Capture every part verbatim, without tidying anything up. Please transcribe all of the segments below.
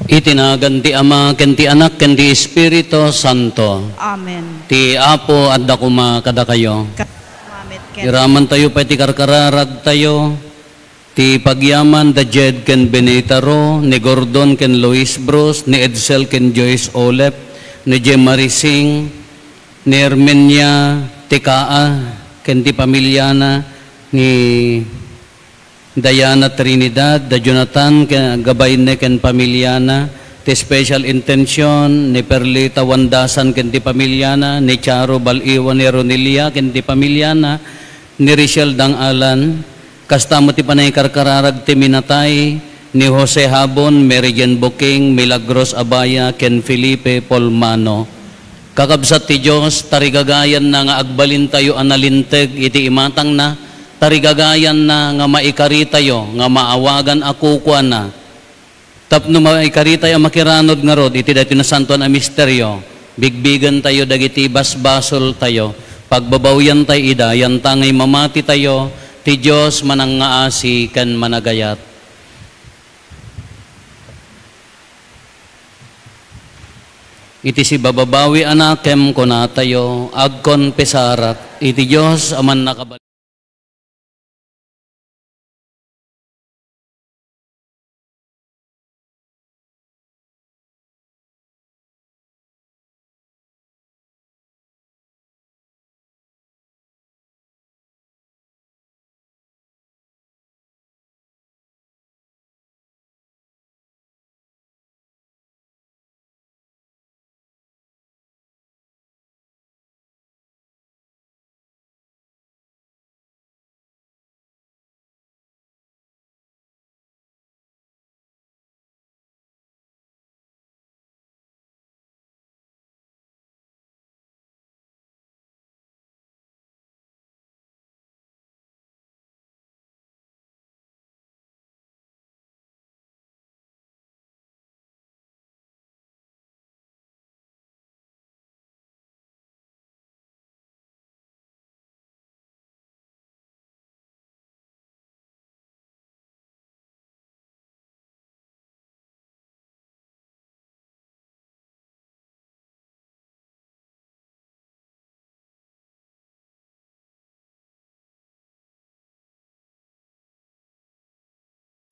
Iti nagan ti Ama, ken ti Anak, ken ti Espiritu Santo. Amen. Ti Apo adda koma kadakayo. Ka-, Amen. Iramantayo pay ti karkararagtayo. Ti pagyaman da Jed ken Benita Ro, ni Gordon ken Lois Bruce, ni Edsel ken Joyce Olep, ni Jemmarie Singh, ni Herminia Tikaa ken ti pamiliana, ni Diana Trinidad, da Jonathan ken Gabayne ken pamiliana, ti special intention ni Perlita Wandasan ken ti pamiliana, ni Charo Baliwa, ni Ronelia ken ti pamiliana, ni Richelle Dang-alan, kasta met ti panangikarkararag ti minatay ni Jose Habon, Mary Jane Buking, Milagros Abaya, ken Felipe Polmano. Kakabsat ti Dios, tarigagayanna nga agbalintayo a nalinteg iti imatangna, tarigagayanna nga maikaritayo nga maawagan a kukuana, tapno maikaritayo a makiranod ngarud iti daytoy nasantoan a misterio, bigbigentayo dagiti basbasoltayo, pagbabawiantayo ida, yantangay mamatitayo, ti Dios manangngaasi ken managayat. Iti sibababawi a nakem, kunatayo, agkonfesarak iti Dios a mannakabal-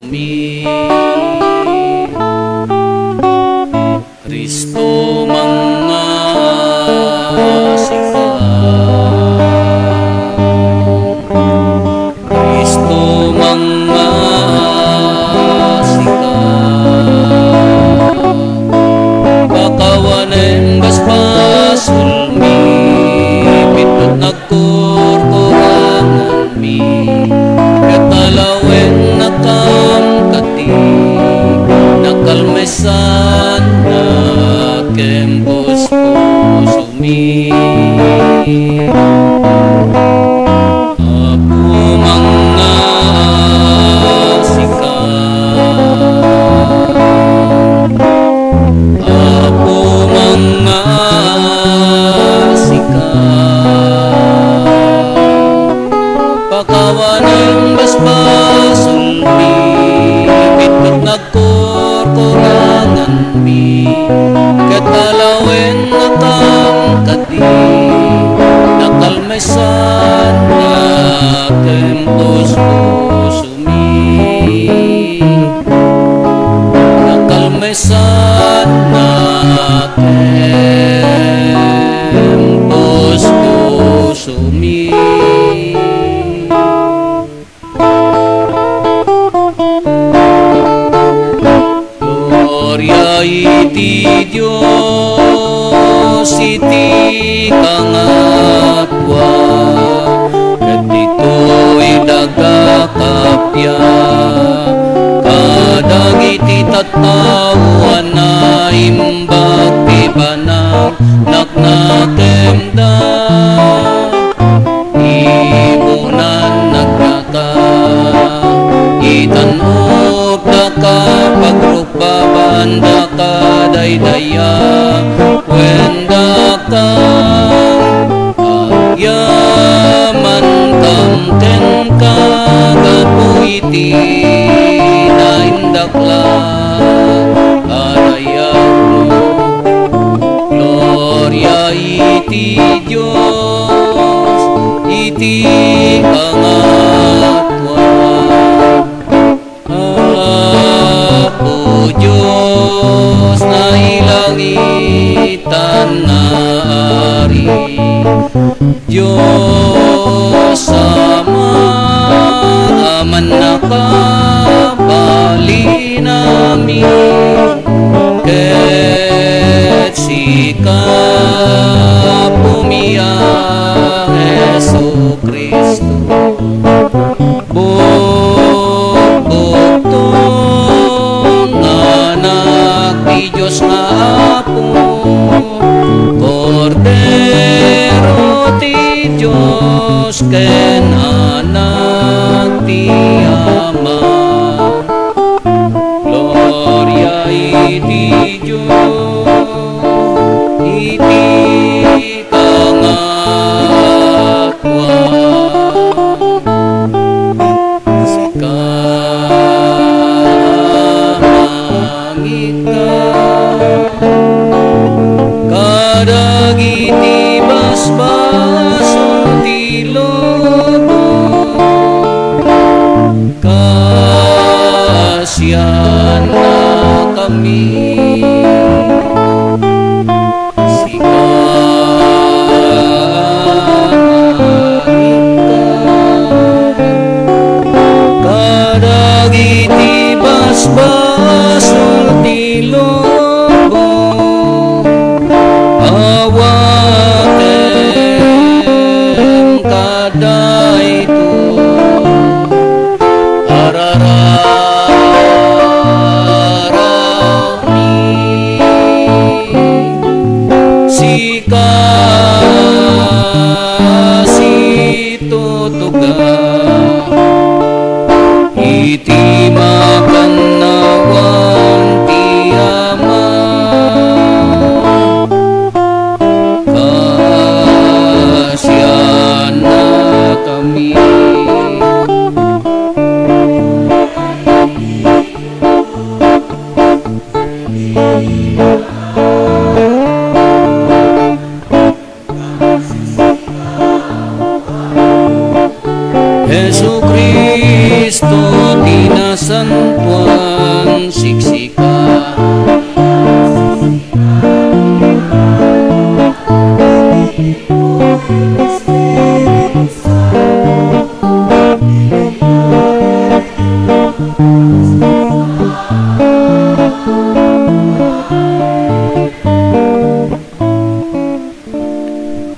Mi, Cristo, mangngaasika. Cristo, mangngaasika. Pakawanem ken puspusomi. Apo, mangngaasika. Apo, mangngaasika. Pakawanen basbasolmi, bitbit nga korkoranganmi, ket alawen nga kam kadi, nakalmesan nga ken puspusomi. Nakalmesan nga ken puspusomi. Gloria iti Dios iti kangatoan, ket ditoy daga kappia, kadagiti tattao a naimbag ti panang naknakemda. Imunan nagdaka, itan-ok daka, pagrukbaban daka, daydayawen daka. Agyaman kam kenka, gapu iti naindaklan a dayagmo. Gloria iti Dios iti kangatoan. Apo Dios, nailangitan nga Ari, Dios Ama, a mannakabalinami, ket sika, Apomi a Jesu-Cristo, bugbugtong nga Anak ti Dios nga Apo, Kordero ti Dios ken Anak ti Ama. Gloria iti Dios iti kangatoan. Sika, mangika kadagiti basbasol ti lubong, kasiannakami. Sika, mangika kadagiti basbasol ti lubong, awatem kadaytoy. Arararami, sika situtuga iti makannawan ti Ama. Kasiannakami. Jesu-Cristo ti nasantoan, siksika.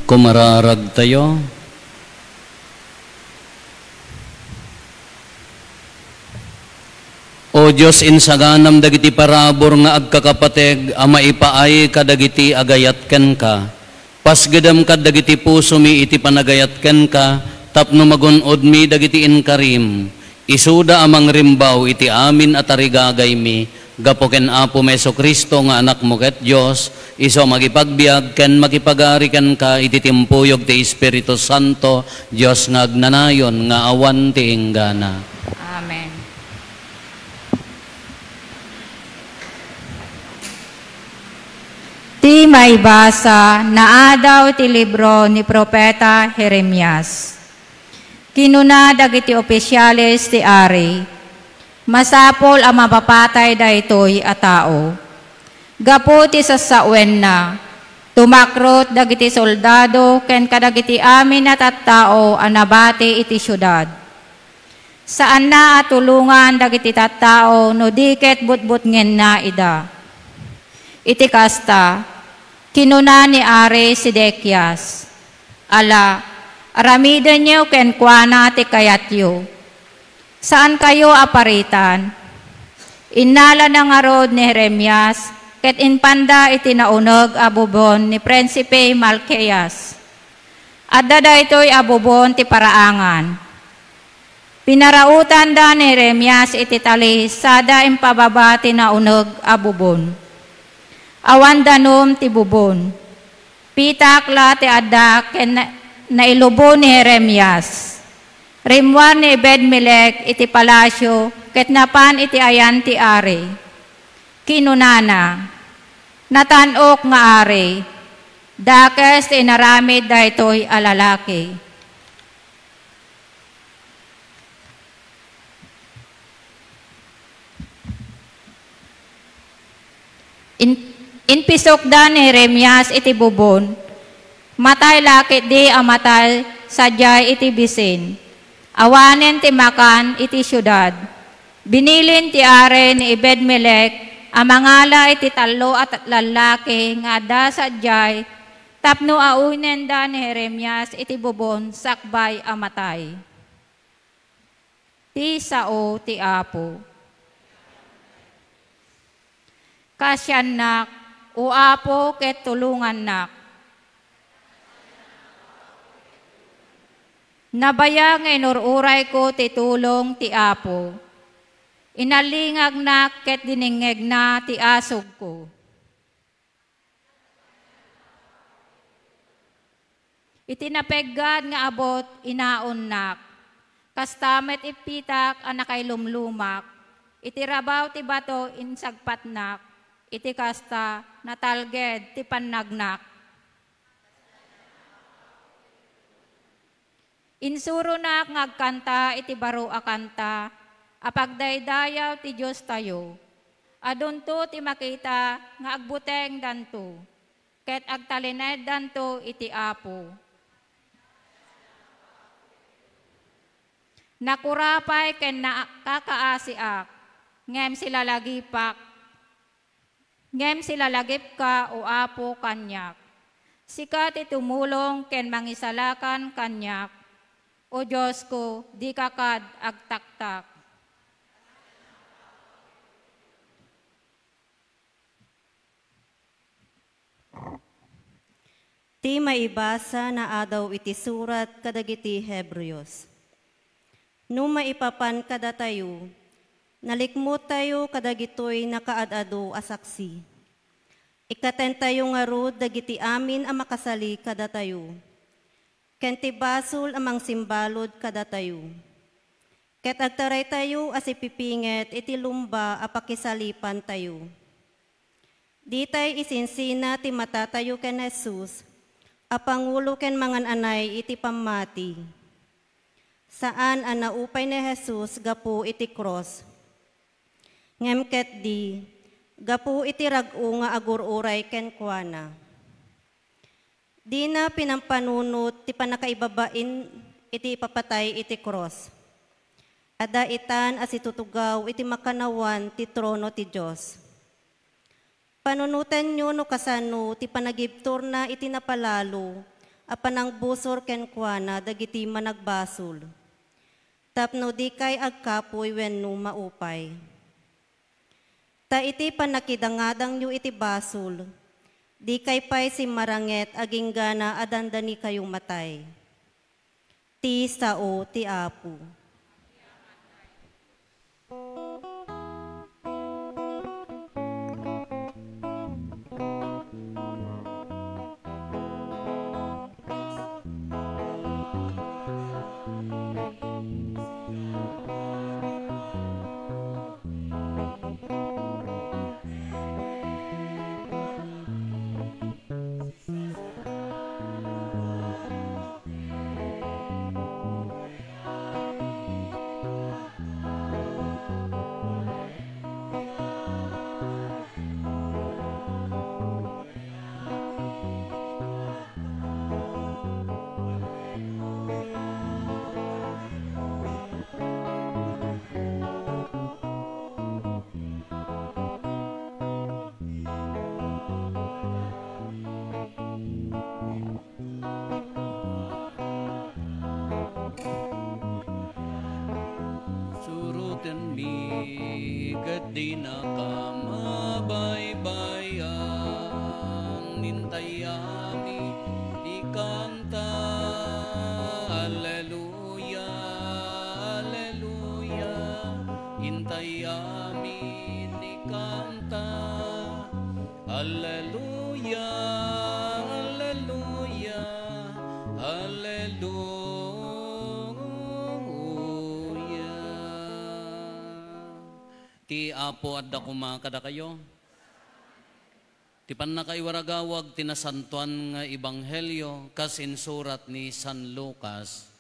Kumararagtayo. O Dios, insaganam dagiti parabur nga agkakapateg a maipaay kadagiti agayat kenka. Pasgedem kadagiti pusomi iti panagayat kenka tapno magun-odmi dagiti inkarim. Isuda a mangrimbaw iti amin a tarigagaymi gapu ken Apomi Jesu-Cristo nga Anakmo ket Dios, isu a makipagbiag ken makipagari kenka iti timpuyog ti Espiritu Santo, Dios nga agnanayon nga awan ti inggana. Amen. Ti maibasa naadaw ti libro ni Profeta Jeremias. Kinuna dagiti ofisiales ti ari, "Masapul a mapapatay daytoy a tao. Gapu ti sassawenna, tumakrot dagiti soldado ken kadagiti amin a tattao a nabati iti siudad. Saanna a tulongan dagiti tattao no di ket butbutngenna ida." Iti kasta, kinuna ni Ari Sedekias, "Ala, aramidenyo kenkuana ti kayatyo. Saankayo a paritan." Innalana ngarud ni Jeremias ket impanda iti nauneg a bubon ni Prinsipe Malkias. Adda daytoy a bubon ti paraangan. Pinarautanda ni Jeremias iti tali sada impababa ti nauneg a bubon. Awan danum ti bubon. Pitak la ti adda ken na-, nailubo ni Jeremias. Rimmuar ni Ebed-Melec iti palasio ket napan iti ayan ti ari. Kinunana, "Natan-ok nga ari, dakes ti inaramid daytoy a lalaki." In-, inpisokda ni Jeremias iti bubon. Matay la ketdi a matay sadiay iti bisin. Awanen ti makan iti siudad. Binilin ti ari ni Ebed-Melec a mangala iti tallo a ta-, lallaki nga adda sadiay tapno aunenda ni Jeremias iti bubon sakbay a matay. Ti sao ti Apo. Kaasiannak, O Apo, ket tulongannak. Nabayag nga inur-urayko ti tulong ti Apo. Inallingagnak ket dinengngegna ti asugko. Iti napeggad nga abut, inaonnak. Kasta met ippitak a nakailumlumak. Iti rabaw ti bato, insagpatnak. Iti kasta, natalged ti pannagnak. Insuronak nga agkanta iti baro a kanta a pagdaydayaw ti Diostayo. Adunto ti makita nga agbutengdanto, ket agtalineddanto iti Apo. Nakurapay ken nakakaasiak, ngem silalagipak. Ngem silalagipka, O Apo, kaniak. Sika ti tumulong ken mangisalakan kaniak. O Diosko, dika kad agtaktak. Ti maibasa naadaw iti surat kadagiti Hebreos. No maipapan kadatayo, nalikmottayo kadagitoy nakaad-adu a saksi. Ikkatentayo ngarud dagiti amin a makasali kadatayo, ken ti basol a mangsimbalud kadatayo. Ket agtaraytayo a sipipinget iti lumba a pakisalipantayo. Ditay isinsina ti matatayo ken Jesus a pangulo ken mangan-anay iti pammati. Saan a naupay ni Jesus gapu iti krus, ngem ketdi gapu iti rag-o nga agur-uray kenkuana. Dina pinampanunot ti pannakaibabain iti ipapatay iti krus. Adda itan a situtugaw iti makannawan ti trono ti Dios. Panunotenyo no kasano ti panagibturna iti napalalo a panangbusor kenkuana dagiti managbasol, tapno dikay agkapuy wenno maupay. Ta iti pannakidangadangyo iti basol, dikay pay simmaranget agingga a dandanikayo matay. Ti sao ti Apo. Surotenmi ket dinaka mabaybayan, intayami ti kanta. Alleluia, alleluia, intayami ti kanta. Alleluia, alleluia, alleluia. Ti Apo adda koma kadakayo. Ti pannakaiwaragawag ti Nasantoan nga Ebanghelio kas insurat ni San Lucas.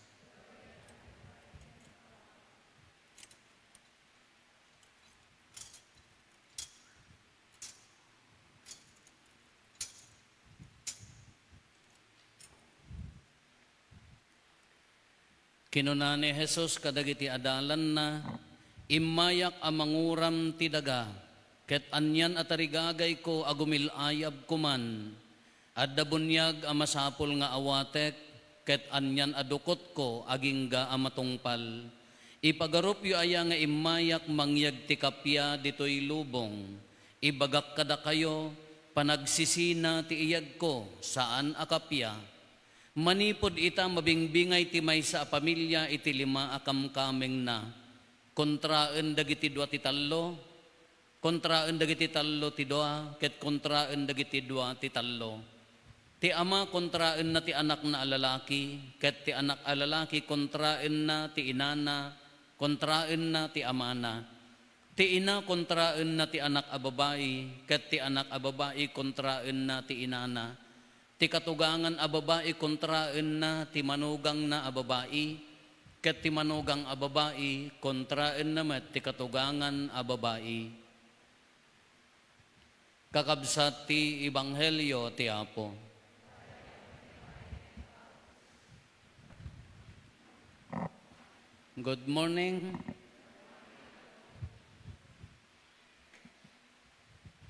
Kinuna ni Jesus kadagiti adalanna, "Immayak a manguram ti daga, ket anian a tarigagayko a gumil-ayab koman? Adda buniag a masapul nga awatek, ket anian a dukotko agingga a matungpal. Ipagarupyo aya nga immayak mangyeg ti kappia ditoy lubong? Ibagak kadakayo, panagsisina ti iyegko, saan a kappia. Manipud ita, mabingbingay ti maysa a pamilia iti lima a kamkamengna. Kontraen dagiti dua ti tallo, kontraen dagiti tallo ti dua, ket kontraen dagiti dua ti tallo. Ti ama kontraenna ti anakna a lalaki, ket ti anak a lalaki kontraenna ti inana, kontraenna ti amana. Ti ina kontraenna ti anak a babai, ket ti anak a babai kontraenna ti inana. Ti katugangan a babai kontraenna ti manugangna a babai, ket ti manugang a babai kontraenna met ti katugangan a babai." Kakabsat ti Ebanghelio ti Apo. Good morning.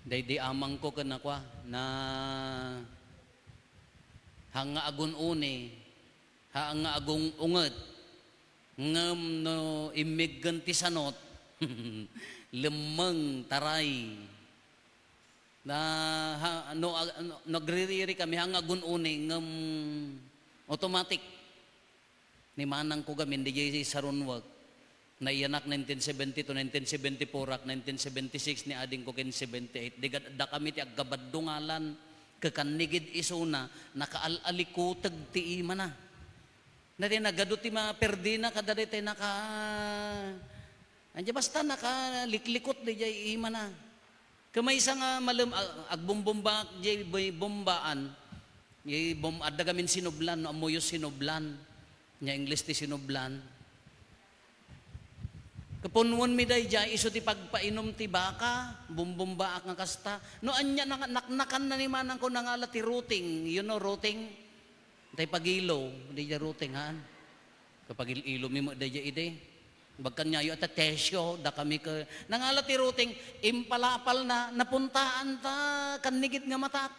Daydi amangko ken nakua, na, haan nga agun-uni, haan nga agung-unget, ngem no immiggen ti sanot, lemmeng, taray. Na, ha, no, ag-, no, no agririri kami, haan nga agun-uni, ngem automatic. Ni manangko gamin, diay sarunwek. Naiyanak nineteen seventy-two, nineteen seventy-four ak, nineteen seventy-six ni adingko ken seventy-eight. Diga-, dakami ti aggabaddungalan. Kakannigid isuna, nakaal-alikuteg ti imana. Na ti nagadu ti maperdina, kada daytay naka-, anya basta nakaliklikut diay imana. Ket maysa nga malem-, ag-, agbumbumbaak diay bombaan. Diay bom-, adda gamin sinublan, no ammoyo sinublan. Nya Ingles ti sinublan. Kapunonmi daydiay isu ti pagpainum ti baka, bumbumbaak nga kasta. No ania, nang-, naknakanna ni manangko, nangala ti roteng. You know roteng? Tay pagilo, daydiay roteng, haan. Kapagil-ilomi met daydiay idi. Bagkan ngayo, ata tesyo, dakami ke-, nangala ti roteng, impalapalna, napuntaan ta kannigid nga matak.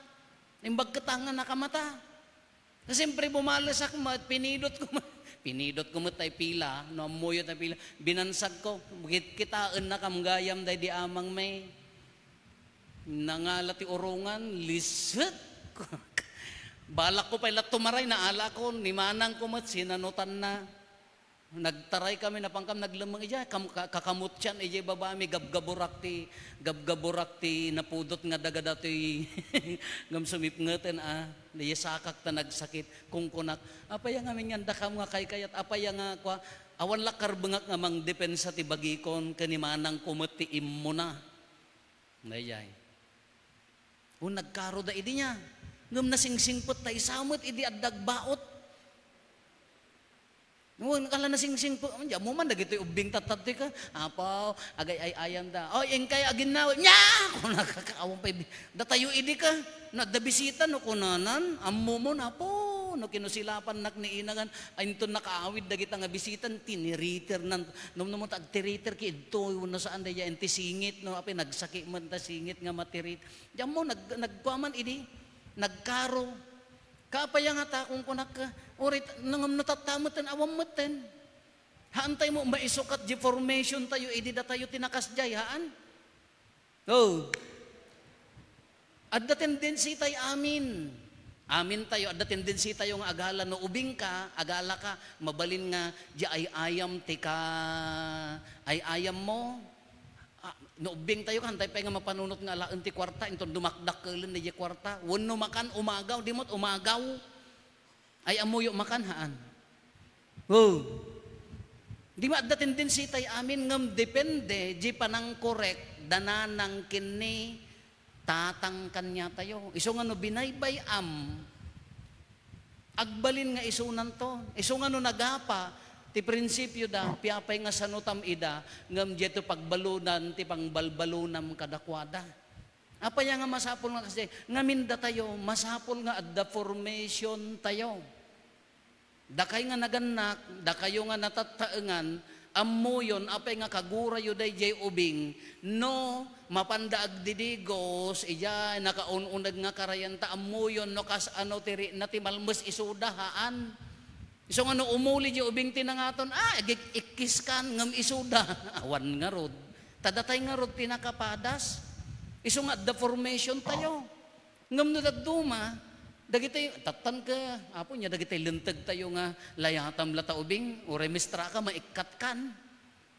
Imbagketang nga nakamata. Siyempre, bumalesak met, pinidotko met, pinidotko met tay pila, no ammoyo tay pila, binansagko, kit-, kitaennakam gayam daydi amangmi. Nangala ti urungan, liset. Balak ko pay la tumaray, naalakon, ni manang ko met, sinanutanna. Nagtaray kami, napankam, naglemmeng, ija, kam-, ka-, kakamutsan, ija, baba mi, gabgaburak ti, gabgaburak ti napudot nga daga datoy, ngem sumipngeten, a, ija sakak ta nagsakit, kunkunak, apay a ngamin nga dakam nga kaykayat, apay a nga, kua, awan la karbengak nga mangdepensa ti bagikon, ken ni manang ko met ti immuna. Daydiay. O, nagkaro da idi nia. Ngem nasingsingpet ta isa met idi adda agbaut. O, kala nasingsingpet, diay ammo man dagitoy ubbing tattadtoy ka. Apo, agay-ay-ayam da. Oy, inkay aginnaw. Nia! Kuna ka, awan pay bi-, datayo idi ka. No adda bisita no kunanan, ammo mo, apo, no kinusilapannak ni ina ngan, ay, inton nakaawid dagita nga bisita, tiniriter nan, no, no, agtiriter ki idto, no saan daydiay, ti singit, no, apay, nagsakit man ta singit nga matirit. Diay ammo, nag-, nagkua man idi, nagkaro. Kaapay a nga takong kunak ka, uray, ngem no tatta metten, awan metten. Haantay mo maisukat di formation tayo, idi datayo ti nakasdiay, haan? Oh. Adda tendency tay amin. Amin tayo, adda tendency tayo nga agala. No ubing ka, agala ka, mabalin nga di ay-ayam ti ka, ay-ayam mo. Ah, no ubing tayo, kantay pay nga mapanunot nga alaen ti kuarta, inton dumakdakkelen di kwarta. Wenno makan, umagaw, di met umagaw. Ay, ammoyo makan, haan? Oh. Di ma adda tendency tay amin, ngem depende, di panangkorek, dananang kenni tatang kaniatayo. Isu nga no binaybay-am, agbalin nga isunanto. Isu nga no nagapa, ti prinsipio da, piapay nga sanutam ida, ngem diay to pagbalunan, ti pangbalbalunam kadakuada. Apay a nga masapul nga kasdi? Ngamin datayo, masapul nga adda formation tayo. Dakay nga nagannak, dakayo nga natattaengan, ammoyon, apay nga kagurayo daydiay ubing, no, mapanda agdidigos, ijay, nakaun-uneg nga karayan ta, ammoyon, no, kas ano ti ri-, na ti malmes isuda, haan. Isu nga no umuli di ubing ti nangaton, ah, agik-, ikkiskan, ngem isuda. Awan ngarud. Ta datay ngarud ti nakapadas. Isu nga adda formation tayo. Ngem no dadduma, dagiti, tattan ka, apo nia, dagiti linteg tayo nga layatam la ta ubing, uray mistra ka, maikkat kan.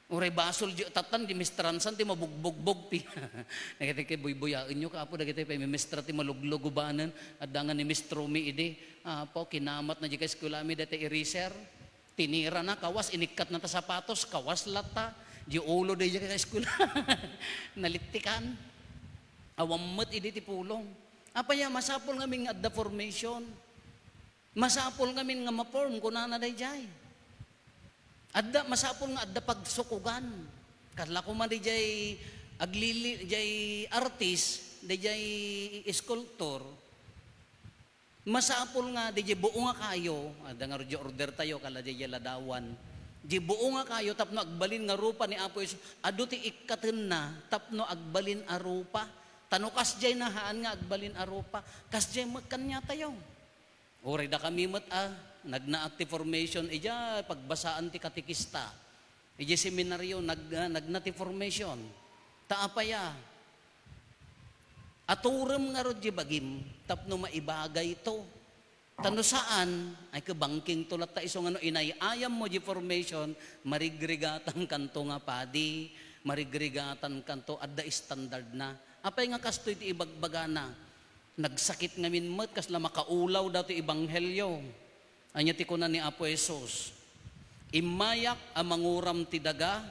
Uray basol di tattan, di mistransan ti mabugbugbog pi. Dagiti kay buybuyaenyo ka, apo, dagiti pay mimestra ti maluglugubanen, adda nga ni Miss Romy idi, apo, kinamatna di ka eskwelami dati eraser. Tinirana, kawas, inikkatna ta sapatos, kawas latta. Di ulo di ka eskwela. Nalittikan. Awan met idi ti pulong. Apay a masapul ngamin nga adda formation. Masapul ngamin nga ma-form, kunana daydiay. Adda, masapul nga adda pagsukogan. Kasla koma daydiay aglili-, daydiay artist, daydiay sculptor, masapul nga daydiay buo nga kayo, adda nga daydiay order tayo, kala daydiay ladawan. Daydiay buo nga kayo, tapno agbalin nga rupa ni Apo Jesus, adu ti ikkatenna, tapno agbalin a rupa. Ta no kasdiay na, haan nga agbalin a rupa. Kasdiay met kaniatayo. Uray dakami met a nagnaat ti formation, idiay pagbasaan ti katekista, idiay seminaryo, nag-, ah, nagna ti formation. Ta apay a, aturem ngarud di bagim tapno maibagayto. Ta no saan, ay kabangkingto latta isu nga no inay-ayammo di formation, marigrigatankanto nga padi, marigrigatankanto, adda standardna. Apay nga kastoy ti ibagbagana? Nagsakit ngamin met kasla makaulaw datoy ebanghelio. Ania ti kuna ni Apo Jesus? "Immayak a manguram ti daga,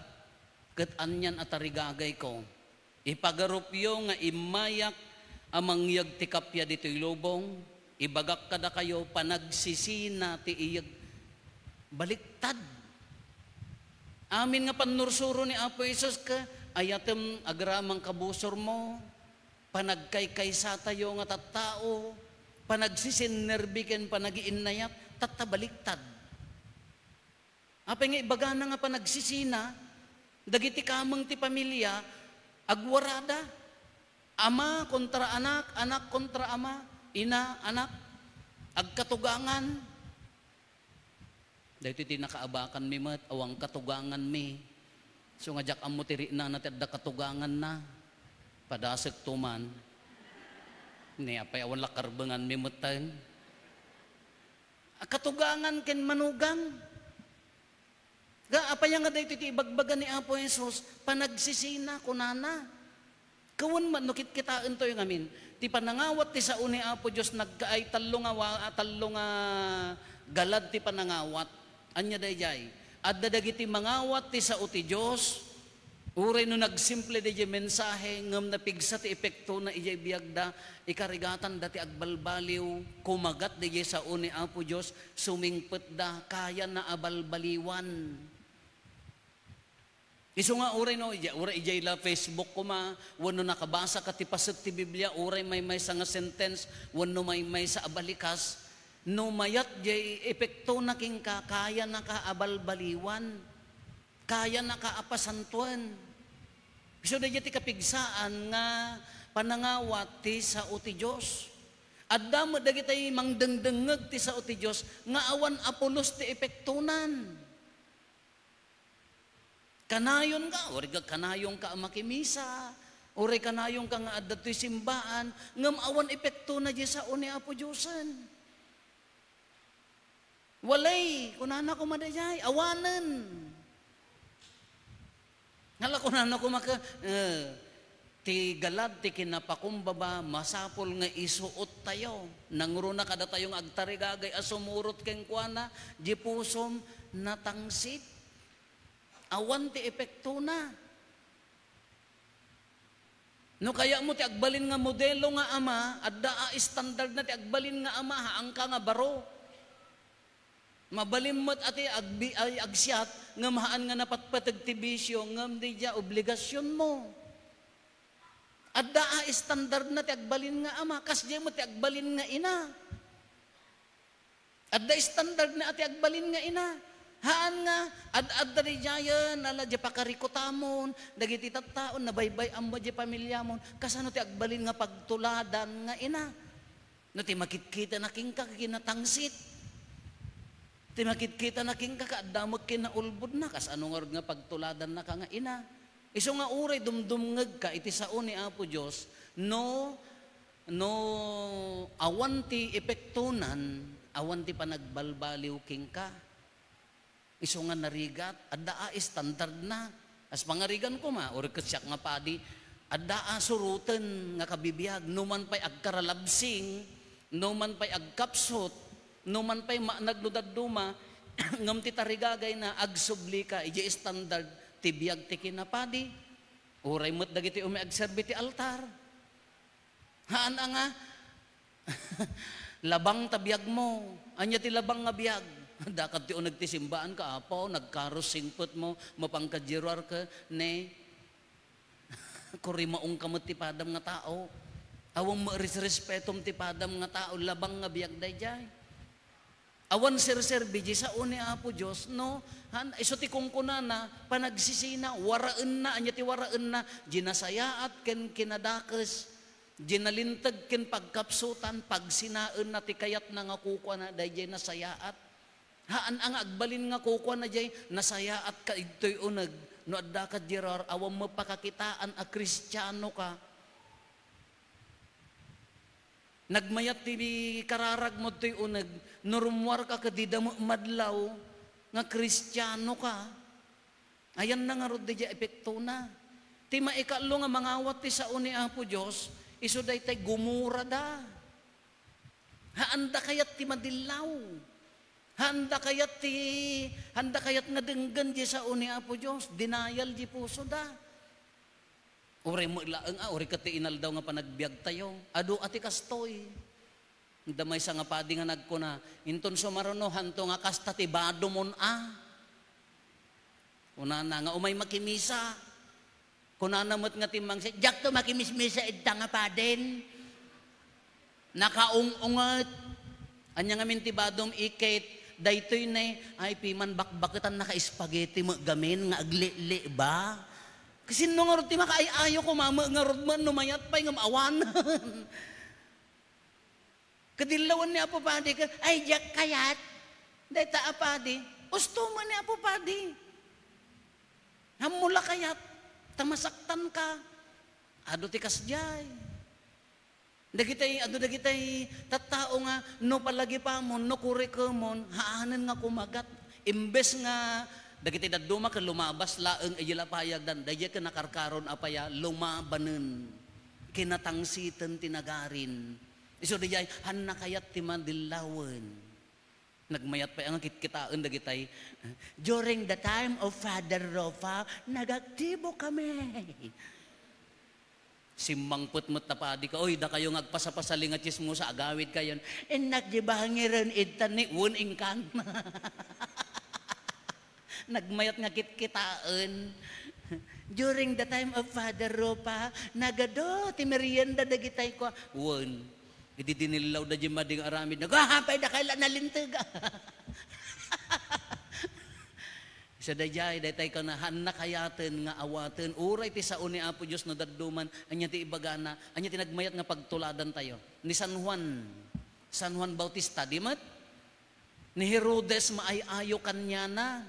ket anian a tarigagayko. Ipagarupyo nga immayak a mangyeg ti kappia ditoy lubong, ibagak kadakayo, panagsisina ti iyeg." Baliktad. Amin nga pannursuro ni Apo Jesus ka, ayatem agraman kabusormo, panagkaykaysatayo nga tattao, panagsisinnerbi ken panagiinnayat, tatta baliktad. Apay nga ibagana nga panagsisina, dagiti kameng ti pamilia, agwarada. Ama kontra anak, anak kontra ama, ina, anak, agkatugangan. Daytoy ti nakaabakanmi met, awan katuganganmi. Isu nga diak ammo ti riknana ti adda katuganganna. Padasekto man. Ni apay awan la karbenganmi metten. Katugangan ken manugang. Ga, apay nga daytoy ti ibagbaga ni Apo Jesus, panagsisina, kunana. Kawen met no kitkitaentayo ngamin, ti panangawat ti sao ni Apo Dios nagkaay tallo nga wa-, tallo nga galad ti panangawat. Ania daydiay? Adda dagiti mangawat ti sao ti Dios, uray no nagsimple daydiay mensahe, ngem napigsa ti epektona idiay biagda, ikarigatanda ti agbalbaliw, kumagat daydiay sao ni Apo Dios, sumingpetda, kayana a balbaliwan. Isu nga uray no, ija-, uray ijay la Facebook koma, wenno nakabasa ka ti paset ti Biblia, uray maymaysa nga sentence, wenno maymaysa a balikas, no mayat jay epektona kenka, kayanaka a balbaliwan, kayanaka a pasantoen. Isu dayjay ti kapigsaan nga panangawat ti sao ti Dios. Adda met dagiti mangdengdengngeg ti sao ti Dios nga awan a pulos ti epektonan. Kanayon ka, uray ka, kanayon ka a makimisa, uray kanayon ka nga adda toy simbaan, ngem awan epektona diay sao ni Apo Diosen. Walay, kunana koma daydiay, awanen. Ngala kunana koma ka, eh, ti galad ti kinapakumbaba, masapul nga isuot tayo. Nangruna kadatayo nga agtarigagay a sumurot kenkuana, di pusom, natangsit. Awan ti epektona. No kayatmo ti agbalin nga modelo nga ama, adda a standardna ti agbalin nga ama, haanka nga baro. Mabalin met a ti agbi-, ay, agsiat, ngem haan nga napatpateg ti bisio, ngem daydiay obligasionmo. Adda a standardna ti agbalin nga ama, kasdiay met ti agbalin nga ina. Adda standardna a ti agbalin nga ina. Haan nga, ad-adda daydiayen, ala, diay pakarikutamon, dagiti tattaon, nabaybay-am met diay pamiliamon, kasano ti agbalin nga pagtuladan nga ina? No ti makitkitana kenka, kinatangsit. Ti makitkitana kenka, adda met kinaulbodna, kasano ngarud nga pagtuladannaka nga ina? Isu nga uray dumdumngegka iti sao ni Apo Dios, no, no awan ti epektonan, awan ti panagbalbaliw kenka. Isu nga narigat, adda a standardna. Kas pangarigan koma, uray ket siak nga padi, adda a suroten nga kabibiag, no man pay agkaralabsing, no man pay agkapsut, no man pay maanag no dadduma, ngem ti tarigagayna, agsublika idiay standard ti biag ti kinapadi. Uray met dagiti umay agserbi ti altar. Haan a nga, labang ta biagmo. Ania ti labang nga biag? Dakad ti uneg ti simbaanka, Apo, nagkarus singpetmo, mapanka diay ruar ket ne, kurimaongka met ti padam nga tao. Awan met resrespetom ti padam nga tao, labang nga biag daydiay. Awan serserbi diay sao ni Apo Dios, no? Han, isu ti kunkunana, panagsisina, waraenna, ania ti waraenna? Diay nasayaat ken kinadakes, diay nalinteg ken pagkapsutan, pagsinaenna ti kayatna nga kukuana daydiay nasayaat. Haan a nga agbalin nga kukuana diay nasayaat ka idtoy uneg, no adda ka diay ruar, awan met pakakitaan a Kristiano ka. Nagmayat ti kararagmo toy uneg, no rummuarka ket dida met madlaw nga Kristiano ka. Ayanna ngarud daydiay epektona. Ti maikaallo nga mangawat ti sao ni Apo Dios, isu daytay gumurada. Haanda kayat ti madillaw. Haanda kayat ti, haanda kayat nga denggen diay sao ni Apo Dios, denial diay pusoda. Uray met laeng a, uray ket ti inaldaw nga panagbiagtayo. Adu a ti kastoy. Adda maysa nga padi nga nagkuna, "Inton sumaruno, hanto nga kasta ti badomon a." Kunana nga umay makimisa. Kunana met nga timmangsit, "Diakto makimismisa idta nga padin." Nakaung-unget. Ania ngamin ti badom, iket? Daytoy ne, ay, piman bakbaketan, naka-spaghetti met gamin nga agli-li ba? Kasinno ngarud ti makaay-ayo koma met ngarud met no mayat pay ngem awanen? Kadillawen ni Apo Padi ket, "Ay, diak kayat." Dayta a padi, ustomen ni Apo Padi. Ammo la kayat, ta masaktanka. Adu ti kasdiay. Dagitay, adu dagitay tattao nga no palagipamon, no kurikemon, haanen nga kumagat. Imbes nga dagitay dadduma ket lumabas laeng iti lapayagdan, daydiay ket nakarkaron a paya, lumabanen, kinatangsiten ti nagarin. Isu daydiay, hanna kayat ti madillawen. Nagmayat pay nga kitkitaen dagitay. During the time of Father Ropa, nagaktibo kami. Simmangpet met ta padi ka, "Oy, dakayo nga agpasapasali nga tsismosa, agawid kayon." "Innak di bangiren, idtan ni wen inkan." Nagmayat nga kitkitaen. During the time of Father Ropa, nagadu ti merienda dagitay kua. Wen. Idi dinillawda di madi nga aramid, nagahapay da kay la nalinteg. Sa daydiay, daytay kana, hanna kayaten nga awaten. Uray ti sao ni Apo Dios no dadduman, ania ti ibagana, ania ti nagmayat nga pagtuladan tayo. Ni San Juan, San Juan Bautista, di met? Ni Herodes maay-ayo kaniana.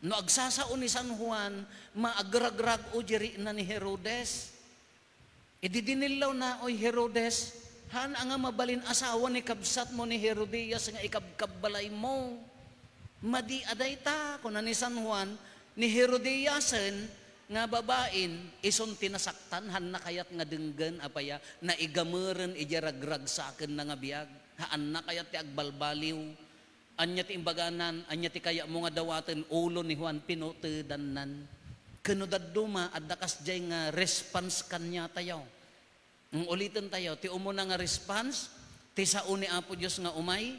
No agsasao ni San Juan, maagragrag-o di rikna ni Herodes. Idi dinillawna, "Oy Herodes, haan a nga mabalin asawa ni kabsatmo ni Herodias nga ikabkabbalaymo." "Madi a dayta," kuna ni San Juan, "ni Herodiasen nga babain, isun ti nasaktan, hanna kayat nga denggen, apaya, naigameren idiay ragragsakenna nga biag. Haanna kayat ti agbalbaliw." Ania ti imbaganan? Ania ti kayatmo nga dawaten? Ulo ni Juan, pinutedannan. Ken no dadduma, adda kasdiay nga response kaniatayo. Uliten tayo, ti umuna nga response, ti sao ni Apo Dios nga umay,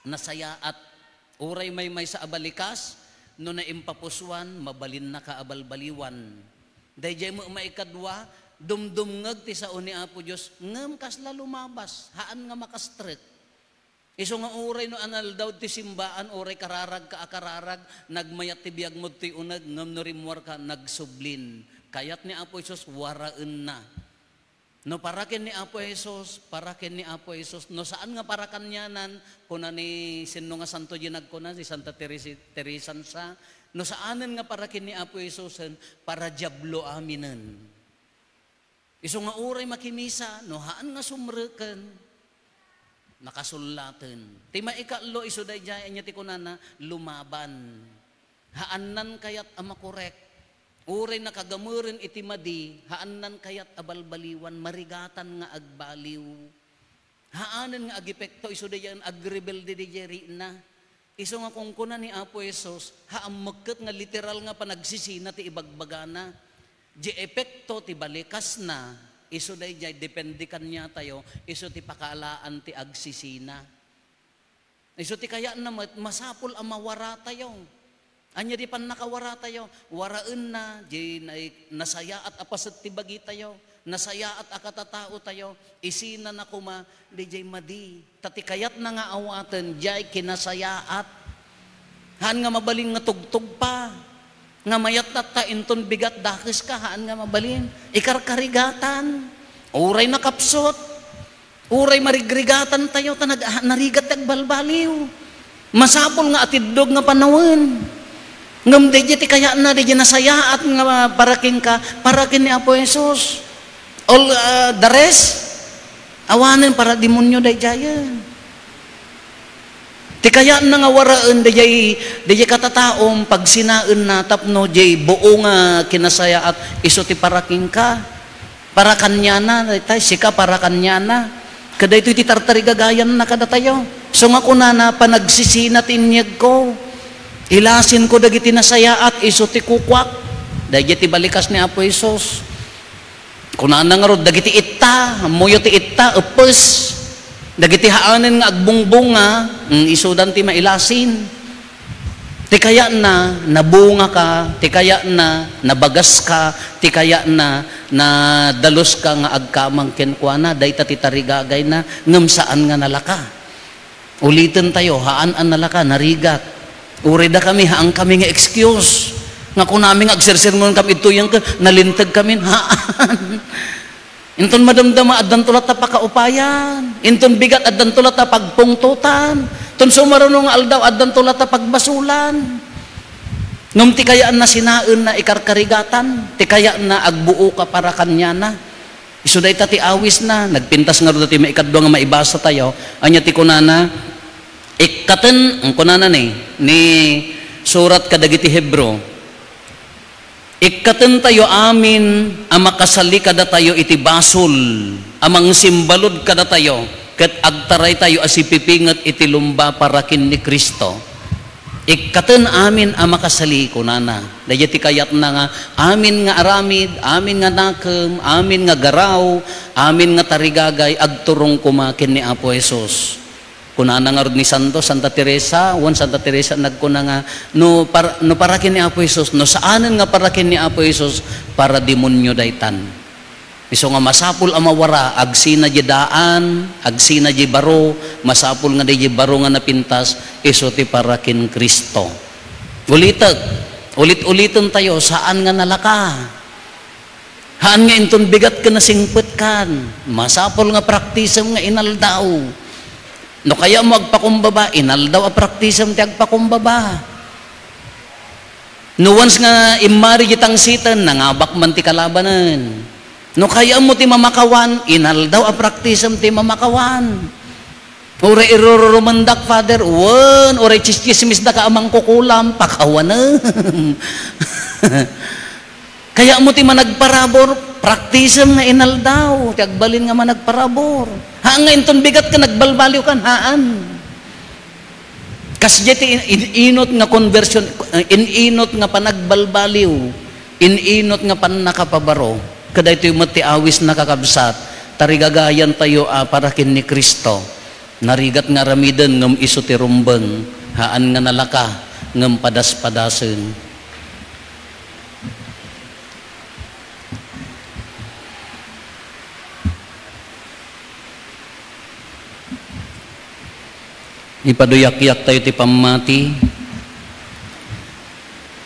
nasayaat. Uray maymaysa a balikas, no naimpapusuan, mabalinnaka a balbaliwan. Daydiay met maikadua, dumdumngeg ti sao ni Apo Dios, ngem kasla lumabas, haan nga makastrek. Isu nga uray no analdaw ti simbaan, uray kararagka a kararag, nagmayat ti biagmo ditoy uneg, ngem no rimmuarka, nagsublin. Kayat ni Apo Jesus, waraenna. No para ken ni Apo Jesus, para ken ni Apo Jesus. No saan nga para kanianan, kuna ni, sinno nga santo diay nagkuna, ni Santa Teresi-, Teresan sa, no saanen nga para ken ni Apo Jesusen, para Diablo aminen. Isu nga uray makimisa, no haan nga sumreken, nakasullaten. Ti maikatlo, isu daydiay, ania ti kunana, lumaban. Haannan kayat a makorek. Uray nakagameren iti madi, haannan kayat a balbaliwan, marigatan nga agbaliw. Haanen nga agepekto isu daydiay agrebelde daydiay rikna. Isu nga kunkuna ni Apo Jesus, haan met ket nga literal nga panagsisina ti ibagbagana. Di epekto ti balikasna, isu daydiay depende kaniatayo, isu ti pakaalaan ti agsisina. Isu ti kayatna met, masapul a mawaratayo. Ania di pannakawaratayo? Waraenna, di na-, nasayaat a paset ti bagitayo, nasayaat a katataotayo, isinana koma, diay madi. Ta ti kayatna nga awaten, diay kinasayaat. Haan nga mabalin nga tugtugpa. Nga mayat tatta inton bigat dakeska, haan nga mabalin. Ikarkarigatan. Uray nakapsut. Uray marigrigatantayo ta nag-, narigat ti agbalbaliw. Masapul nga atiddog nga panawen. Ngem daydiay ti kayatna, daydiay nasayaat nga para kenka, para ken ni Apo Jesus. All, ah, the rest, awanen para demonio daydiayen. Ti kayatna nga waraen daydiay, daydiay katataom, pagsinaenna tapno diay buo nga kinasayaat isu ti para kenka. Para kaniana, daytay, sika para kaniana. Kadaytoy ti tartarigagayanna kadatayo. So nga kunana, panagsisina ti inyegko. Ilasinko dagiti nasayaat, isu ti kukuak. Daydiay ti balikas ni Apo Jesus. Kunana ngarud, dagiti itta, ammoyo ti itta, eppes. Dagiti haanen nga agbungbunga, mm, isudan ti mailasin. Ti kayatna, nabungaka, ti kayatna, nabagaska, ti kayatna, nadaluska nga agkamang kenkuana, dayta ti tarigagayna, ngem saan nga nalaka. Ulitentayo, haan a nalaka, narigat. Uray dakami, haankami nga excuse. Nga kunami nga agsersermonkami idtoyen ket nalintegkamin, haan. Inton madamdama, addanto latta pakaupayan. Inton bigat, addanto latta pagpungtotan. Inton sumaruno nga aldaw, addanto latta pagbasulan. Ngem ti kayatna sinaenna ikarkarigatan, ti kayatna agbuoka para kaniana. Isu dayta ti awisna, nagpintas ngarud ti maikadua nga maibasatayo, ania ti kunana, ikkaten, ang kunana ni, ni surat kadagiti Hebro, ikkatentayo amin a makasali kadatayo iti basol, a mangsimbalud kadatayo, ket agtaraytayo a sipipinget iti lumba para ken ni Cristo. Ikkaten amin a makasali, kunana. Daydiay ti kayatna nga amin nga aramid, amin nga nakem, amin nga garaw, amin nga tarigagay, agturong koma ken ni Apo Jesus. Kunana ngarud ni Santo, Santa Teresa, wen Santa Teresa nagkuna nga, no par-, no para ken ni Apo Jesus, no saanen nga para ken ni Apo Jesus, para demonio daytan. Isu nga masapul a mawara, agsina di daan, agsina di baro, masapul nga di baro nga napintas, isu ti para ken Cristo. Ulitek, ulit-uliten tayo, saan nga nalaka. Haan nga inton bigat ken nasingpetkan, masapul nga praktisem nga inaldaw. No kayatmo agpakumbaba, inaldaw a praktisem ti agpakumbaba. No once nga immari di tangsiten, nangabak man ti kalabanen. No kayatmo ti mamakawan, inaldaw a praktisem ti mamakawan. Uray irururumendak, Father, wen, uray tsitsismisdaka a mangkukulam, pakawanem. Kayatmo ti managparabur, praktisem nga inaldaw, ti agbalin nga managparabur. Haan nga inton bigat ka, nagbalbaliw kan, haan. Kasdiay ti in-, in-, inot nga conversion, eh, in-inot nga panagbalbaliw, in-inot nga pannakapabaro. Kadaytoy met ti awisna, kakabsat, tarigagayan tayo a para ken ni Cristo. Narigat nga aramiden ngem isu ti rumbeng, haan nga nalaka, ngem padas-padasen. Ipaduyakyak tayo ti pammati.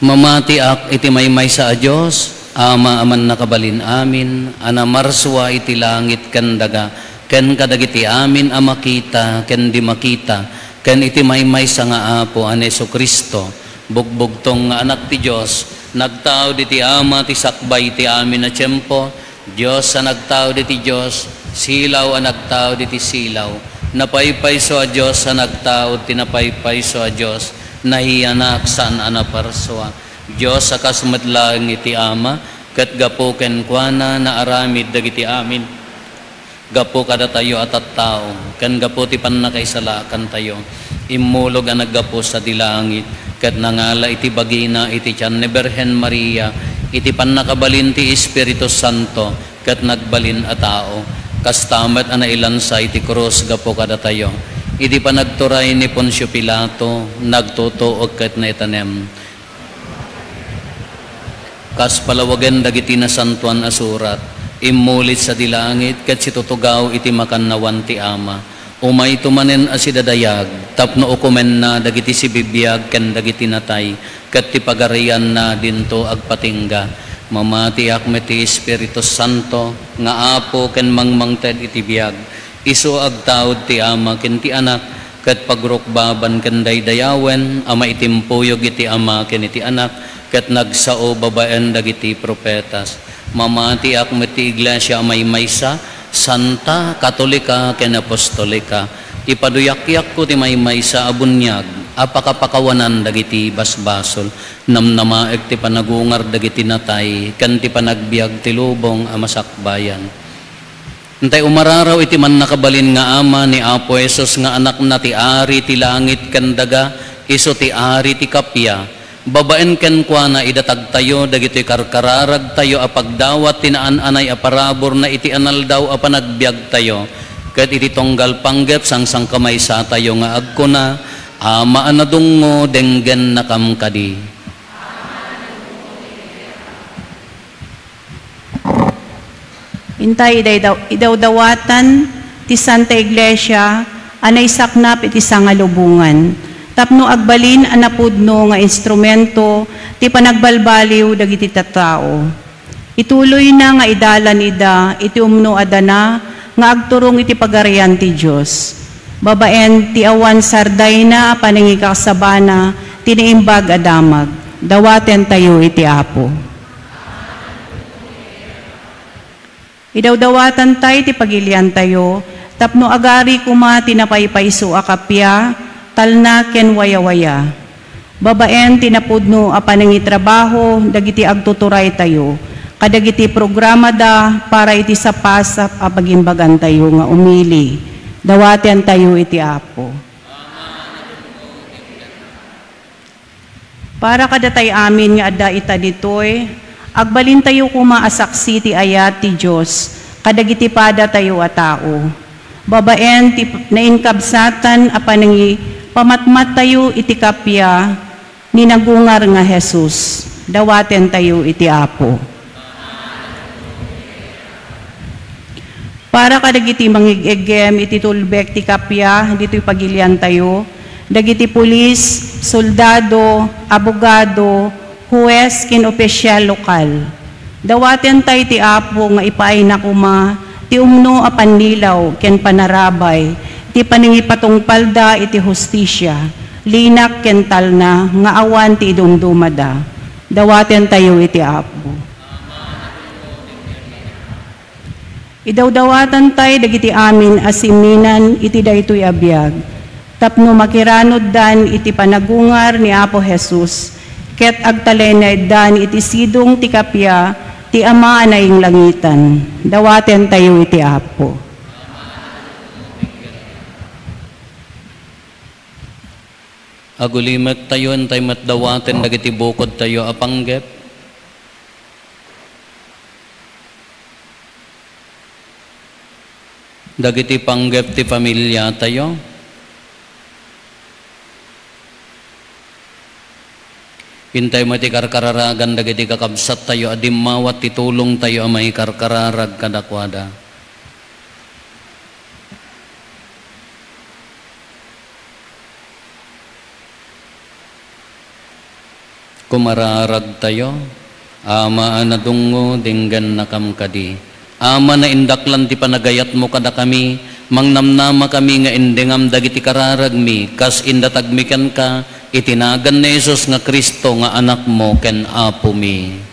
Mamatiak iti maymaysa a Dios, Ama a mannakabalin amin, a namarsua iti langit ken daga, ken kadagiti amin a makita ken di makita, ken iti maymaysa nga Apo a ni Jesu-Cristo, bugbugtong nga Anak ti Dios, nagtaud iti Ama ti sakbay ti amin a tiempo, Dios a nagtaud iti Dios, silaw a nagtaud iti silaw, napaypayso a Dios a nagtaud ti napaypayso a Dios, nahiyanak saan a naparsua. Dios a kas met laeng iti Ama, ket gapu kenkuana naaramid dagiti amin. Gapu kadatayo a tattao, ken gapu ti pannakaisalakantayo, immulog a naggapu sadi langit, ket nangala iti bagina iti tian ni Birhen Maria, iti pannakabalin ti Espiritu Santo, ket nagbalin a tao. Kasta met a nailansa iti krus gapu kadatayo, idi panagturay ni Poncio Pilato, nagtutuok ket naitanem. Kas palawagen dagiti Nasantoan a Surat, immulit sadi langit ket situtugaw iti makannawan ti Ama. Umayto manen a sidadayag tapno ukomenna dagiti sibibiag ken dagiti natay, ket ti pagarianna dinto agpatingga. Mamatiak met ti Espiritu Santo nga Apo ken mangmangted iti biag. Isu agtaud ti Ama ken ti Anak, ket pagrukbaban ken daydayawen a maitimpuyog iti Ama ken iti Anak, ket nagsao babaen dagiti profetas. Mamatiak met ti Iglesia a maymaysa, santa, katolika, ken apostolika. Ipaduyakyakko ti maymaysa a buniag a pakapakawanan dagiti basbasol. Namnamaek ti panagungar dagiti natay, ken ti panagbiag ti lubong a masakbayan. Intay umararaw iti mannakabalin nga Ama ni Apo Jesus nga Anakna ti Ari ti langit ken daga, isu ti Ari ti kappia. Babaen kenkuana, idatagtayo dagitoy karkararagtayo a pagdawat ti naan-anay a paraburna iti analdaw a panagbiagtayo, ket iti tunggal panggep sangsangkamaysatayo nga agkuna, Ama a nadungngo, denggennakam kadi. Intay idaydaw-, idawdawatan ti Santa Iglesia a naisaknap iti sangalubongan tapno agbalin a napudno nga instrumento ti panagbalbaliw dagiti tattao. Ituloyna nga idalan ida iti umno a dana nga agturong iti Pagarian ti Dios, babaen ti awan sardayna a panangikasabana ti Naimbag a Damag. Dawatentayo iti Apo. Idawdawatantay ti pagiliantayo tapno agari koma ti napaypayso a kappia, talna ken wayawaya. Babaen ti napudno a panangitrabaho dagiti agtuturaytayo kadagiti programada para iti sapasap a pagimbagantayo nga umili. Dawatentayo iti Apo. Para kadatay amin nga adda ita ditoy, agbalintayo koma a saksi ti ayat ti Dios kadagiti padatayo a tao. Babaen ti nainkabsatan a panangipamatmattayo iti kappia ni nagungar nga Jesus, dawatentayo iti Apo. Para kadagiti mangig-iggem iti tulbek ti kappia ditoy pagiliantayo, dagiti pulis, soldado, abogado, huwes ken opisial lokal. Dawatentay ti Apo nga ipaayna koma ti umno a pannilaw ken panarabay ti panangipatungpalda iti hustisia, linak ken talna nga awan ti idumdumada. Dawatentayo iti Apo. Idawdawatantay dagiti amin a simminan iti daytoy a biag, tapno makiranuddan iti panagungar ni Apo Jesus, ket agtalinaeddan iti sidong ti kappia ti Ama a nainglangitan. Dawatentayo iti Apo. Agulimettayo, intay met dawaten dagiti bukodtayo a panggep. Dagiti panggep ti familiatayo. Intay met ti karkararagan dagiti kakabsattayo a dimmawat ti tulongtayo a maikarkararag kadakuada. Kumararagtayo, Ama a nadungngo, denggennakam kadi. Ama, naindaklan ti panagayatmo kadakami, mangnamnamakami nga indengam dagiti kararagmi, kas indatagmi kenka, iti nagan ni Jesus nga Cristo nga Anakmo ken Apomi.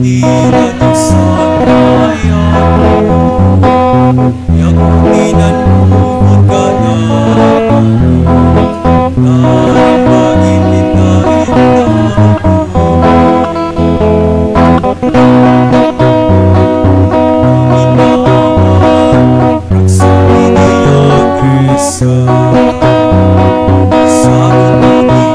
Ti nadusan nga ayatmo, diak ti nanubot kadakami, tarang bagim ita indakami. Amin, Ama, ragsakmi ti agresa. Sagut iti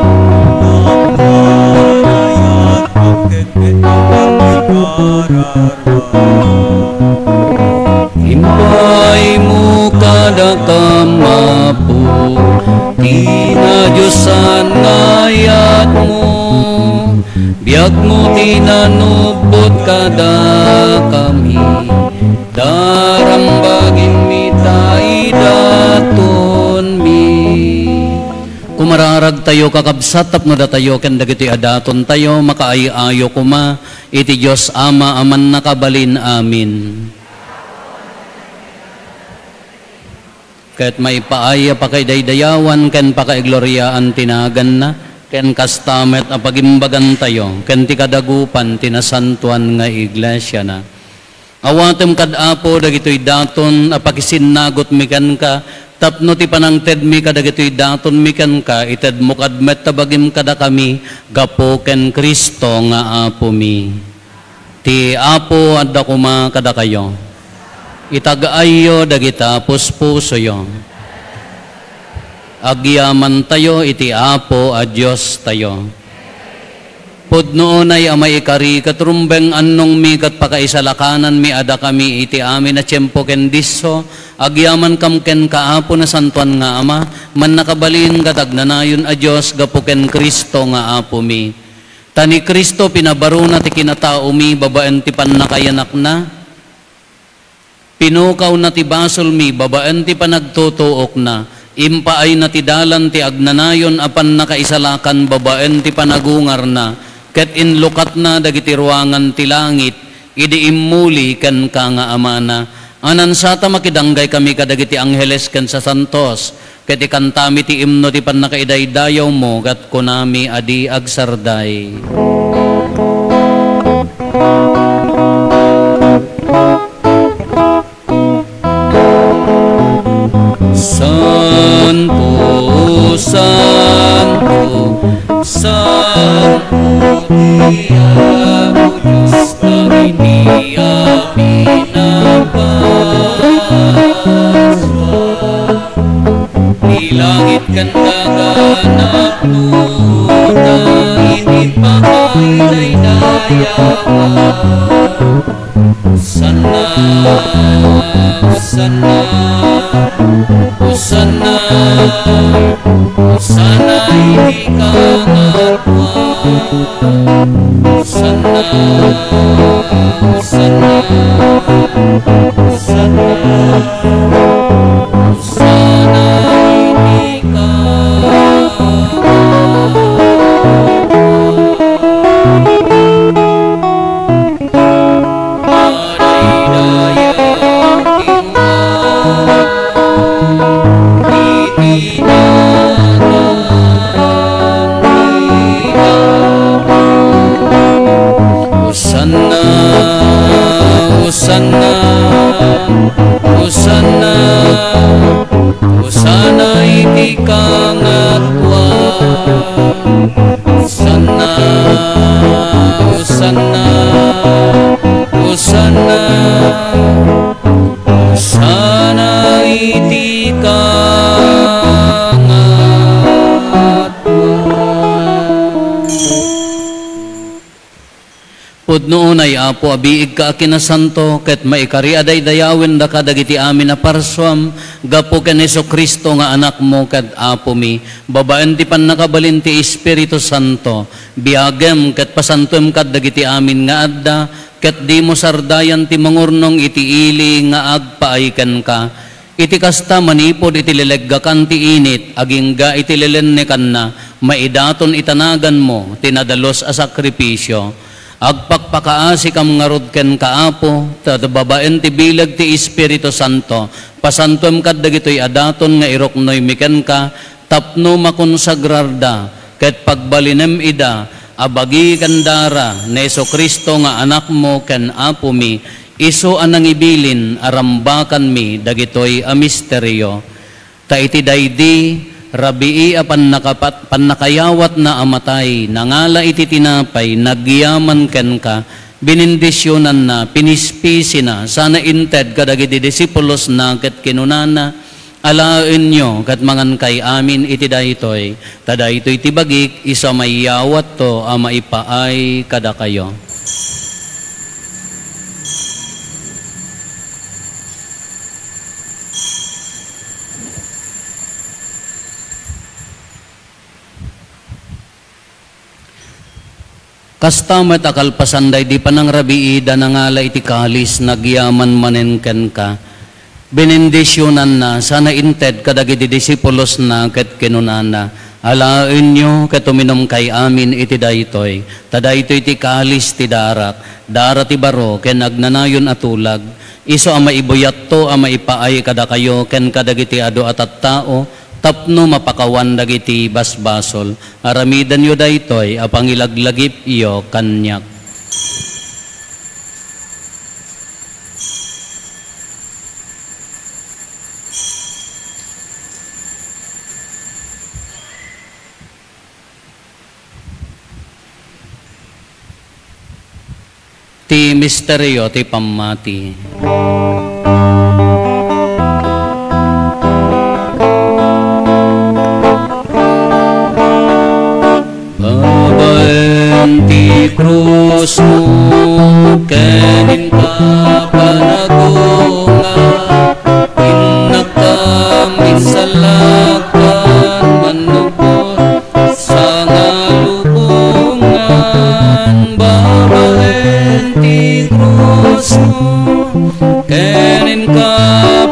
napnanayat, pagtetmet ti kararwa. Impaaymo kadakam, Apo, ti nadiosan nga ayatmo. Biagmo ti nanubot kadakami, tarang bagim ita idatonmi. Kumararagtayo, kakabsat, tapno datayo ken dagitoy a datontayo makaay-ayo koma iti Dios Ama a mannakabalin. Amin. Ket maipaay a pakaidaydayawan ken pakaigloriaan ti naganna, ken kasta met a pagimbagantayo ken ti kadagupan ti nasantoan nga iglesiana. Awatem kad, Apo, dagitoy daton a pakisinnagutmi kenka, tapno ti panangtedmi kadagitoy datonmi kenka, itedmo kad met ta bagim kadakami gapu ken Cristo nga Apomi. Ti Apo adda koma kadakayo. Itag-ayyo dagita puspusoyo. Agyamantayo iti Apo a Diostayo. Pudno unay a maikari ket rumbeng annongmi ket pakaisalakananmi a dakami iti amin a tiempo ken disso, agyamankam kenka, Apo, Nasantoan nga Ama, mannakabalin ket agnanayon a Dios gapu ken Cristo nga Apomi. Ta ni Cristo pinabaruna ti kinataomi babaen ti pannakayanakna. Pinukawna ti basolmi babaen ti panagtutuokna. Impaayna ti dalan ti agnanayon a pannakaisalakan babaen ti panagungarna, ket inlukatna dagiti ruangan ti langit idi immuli kenka nga Amana. Ania, sata makidanggay kami kadagiti angheles ken sasantos, ket ikantami ti imno ti pannakaidaydayawmo, ket kunami a di agsarday. Santo, santo, santo ti Apo Dios, dagiti amin a parsua. Ti langit ken daga napnona iti pakaidaydayawan. Hosanna, Hosanna, Hosanna, Hosanna iti kangatoan. Hosanna, Hosanna, Hosanna, Hosanna iti kangatoan. Hosanna, Hosanna, Hosanna, Hosanna iti kangatoan. Hosanna, Hosanna, Hosanna, Hosanna iti kangatoan. Pudno unay, Apo, a biigka a kinasanto, ket maikari a daydayawendaka dagiti amin a parsuam gapu ken Jesu-Cristo nga Anakmo ket Apomi, babaen ti pannakabalin ti Espiritu Santo. Biagem ket pasantoem kad dagiti amin nga adda, ket dimo sardayan ti mangurnong iti ili nga agpaay kenka. Iti kasta, manipud iti leleggakan ti init, agingga iti lelennekanna, maidaton ita naganmo ti nadalus a sakrifisio. Agpakpakaasikam ngarud kenka, Apo, ta babaen ti bileg ti Espiritu Santo, pasantoem kad dagitoy a daton nga iruknoymi kenka, tapno makonsagrarda, ket pagbalinem ida a bagi ken dara ni Jesu-Cristo nga Anakmo ken Apomi, isu a nangibilin a rambakanmi dagitoy a misterio. Ta iti daydi, rabii a pannakapat-, pannakayawatna a matay, nangala iti tinapay, nagyaman kenka, binindisionanna, pinispisina, sana inted kadagiti disipulosna, ket kinunana, "Alaenyo ket mangankay amin iti daytoy, ta daytoy ti bagik, isu a maiyawatto a maipaay kadakayo." Kasta met a kalpasan daydi panangrabiida, nangala iti kalis, nagyaman manen kenka. Binindisionanna, sana inted kadagiti disipulosna, ket kinunana, "Alaenyo ket uminumkay amin iti daytoy, ta daytoy ti kalis ti darak, dara ti baro ken agnanayon a tulag, isu a maibuyatto a maipaay kadakayo ken kadagiti adu a tattao tapno mapakawan dagiti basbasol. Aramidenyo daytoy a pangilaglagipyo kaniak." Ti misterio ti pammati. Babaen ti krusmo ken inka panagungar, innakam insalakkan mannubbot sangalubongan. Babaen ti krusmo ken inka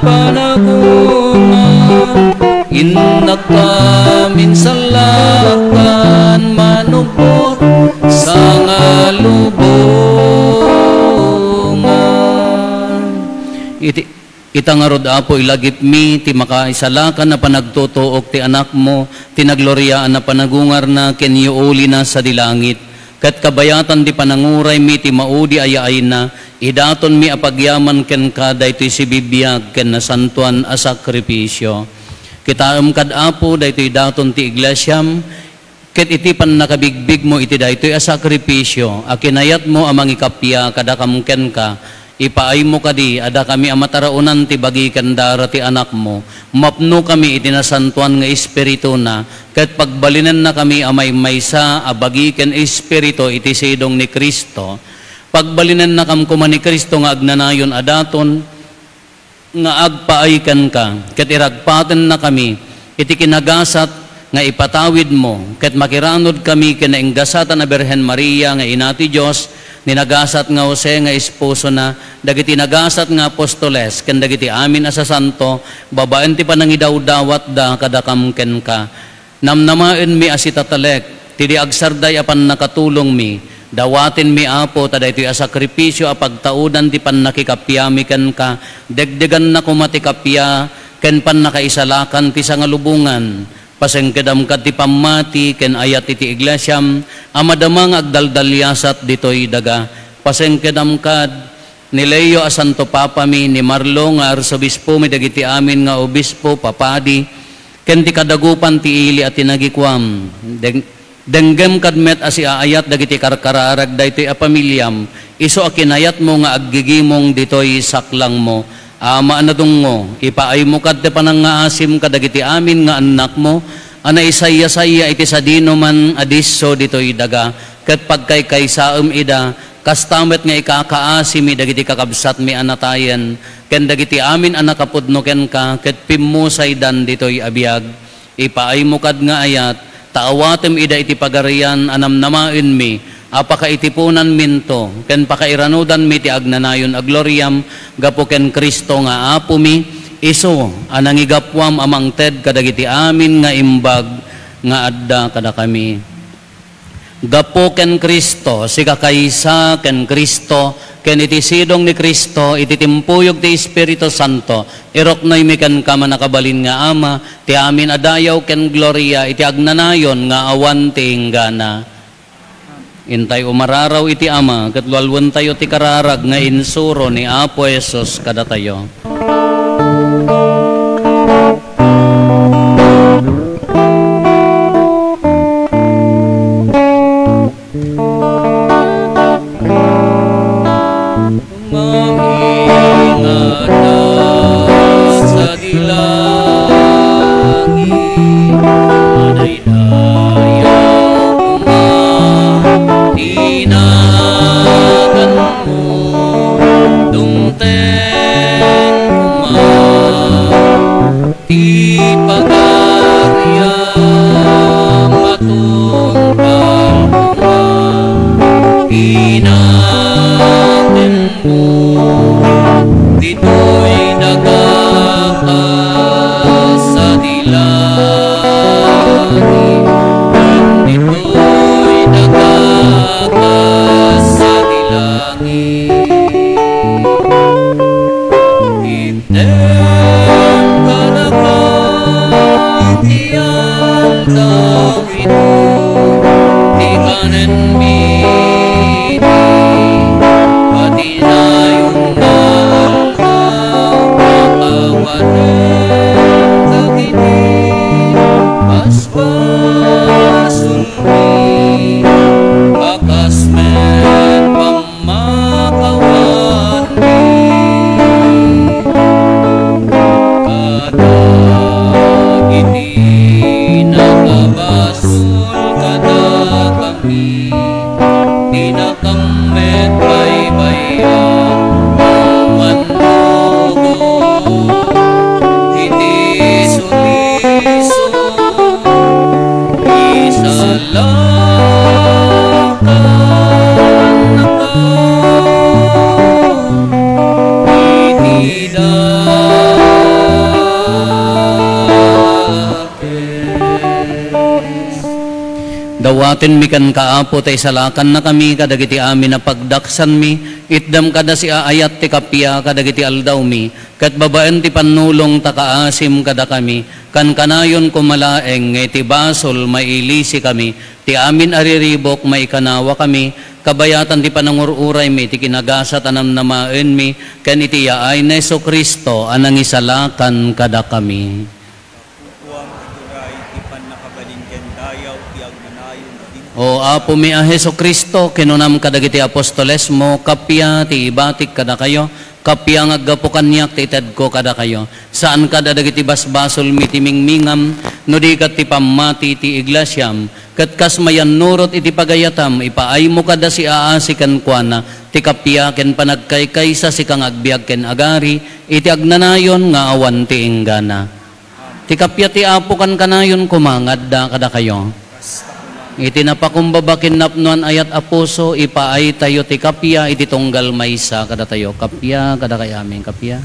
panagungar, innakam insalakkan mannubbot sangalubongan. Iti, ita ngarud, Apo, ilagipmi ti makaisalakan a panagtutuok ti Anakmo, ti nagloriaan a panagungarna ken yuulina sadi langit. Ket kabayatan ti pananguraymi ti maudi a yaayna, idatonmi a pagyaman kenka daytoy sibibiag ken nasantoan a sakrifisio. Kitaem kad, Apo, daytoy daton ti iglesiam, ket iti pannakabigbigmo iti daytoy a sakrifisio a kinayatmo a mangikappia kadakam kenka, ipaaymo kadi a dakami a mataraonan ti bagi ken dara ti Anakmo, mapnokami iti Nasantoan nga Espirituna, ket pagbalinennakami a maymaysa a bagi ken espiritu iti sidong ni Cristo. Pagbalinennakam koma ni Cristo nga agnanayon a daton nga agpaay kenka, ket iragpatennakami iti kinagasat nga ipatawidmo, ket makiranudkami ken naingasatan a Birhen Maria nga Ina ti Dios, ni nagasat nga Jose nga esposona, dagiti nagasat nga apostoles, ken dagiti amin a sasanto, babaen ti panangidawdawatda kadakam kenka. Namnamaenmi a sitatalek ti di agsarday a pannakatulongmi. Dawatenmi, Apo, ta daytoy a sakrifisio a pagtaudan ti pannakikappiami kenka, degdeganna koma ti kappia ken pannakaisalakan ti sangalubongan. Pasengkedam kad ti pammati ken ayat iti iglesiam a madama nga agdaldaliasat ditoy daga. Pasengkedam kad ni Leo a Santo Papami, ni Marlo nga Arsobispomi, dagiti amin nga obispo, papadi, ken ti kadagupan ti ili a tinagikuam. Deng-, denggem kad met a siaayat dagiti karkararag daytoy a pamiliam, isu a kinayatmo nga aggigimong ditoy saklangmo. Ama a nadungngo, ipaaymo kad ti panangngaasim kadagiti amin nga annakmo a naisayasaya iti sadinoman a disso ditoy daga, ket pagkaykaysaem ida, kasta met nga ikakaasimi dagiti kakabsatmi a natayen ken dagiti amin a nakapudno kenka ket pimmusaydan ditoy a biag. Ipaaymo kad nga ayat, ta awatem ida iti Pagarian a namnamaenmi a pakaitiponanminto ken pakairanudanmi ti agnanayon a gloriam gapu ken Cristo nga Apomi, isu a nangigapuam a mangted kadagiti amin nga imbag nga adda kadakami. Gapu ken Cristo, sikakaysa ken Cristo, ken iti sidong ni Cristo, iti timpuyog ti Espiritu Santo, iruknoymi kenka, mannakabalin nga Ama, ti amin a dayaw ken gloria iti agnanayon nga awan ti inggana. Intay umararaw iti Ama, ket lualuentayo ti kararag nga insuro ni Apo Jesus kadatayo. Mangingada sadi langit, madaydayaw koma ti naganmo, dumteng koma ti pagariam, matungpal koma ti naganmo. Ditoy daga kas sadi langit, ditoy daga kas sadi langit. Itdem kadaka ti aldaw iti kanenmi, iti patinayon nga aldaw, pakawanen dagiti basbasolmi, a kas met pammakawanmi kadagiti nakabasol kadakami, ti nakammet baybay-an, mannugot iti sulisog, isalakannaka iti dakes. Dawatenmi kenka, Apo, ta isalakannakami kadagiti amin a pagdaksanmi. Itdem kada siaayat ti kappia kadagiti aldawmi, ket babaen ti pannulong ta kaasim kadakami. Kankanayon koma laeng nga iti basol mailisikami, ti amin a riribuk maikanawakami, kabayatan ti panangur-uraymi iti kinagasat a namnamaenmi, ken iti yaay ni Jesu-Cristo a nangisalakan kadakami. Tapukuam iti uray ti pannakabalin ken dayaw ti agnanayon a dinto. O Apomi a Jesu-Cristo, kinunam kadagiti apostolesmo, kappia ti ibatik kadakayo, kappia nga aggapu kaniak ti itedko kadakayo. Saan kad a dagiti basbasolmi ti mingmingam, no di ket ti pammati ti iglesiam, ket kas mayannurot iti pagayatam, ipaaymo kad a siaasi kenkuana ti kappia ken panagkaykaysa, sika nga agbiag ken agari iti agnanayon nga awan ti inggana. Ti kappia ti Apo kankanayon koma nga adda kadakayo. Iti napakumbaba ken napnoan ayat a puso, ipaaytayo ti kappia iti tunggal maysa kadatayo. Kappia kadakay amin, kappia.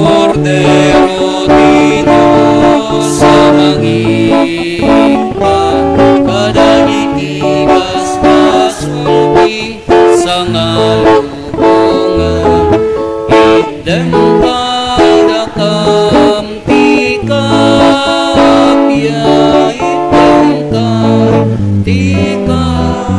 Kordero ti Dios a mangipad kadagiti basbasol ti sangalubongan. Itdem kadakam ti kappia, itdem ti kappia.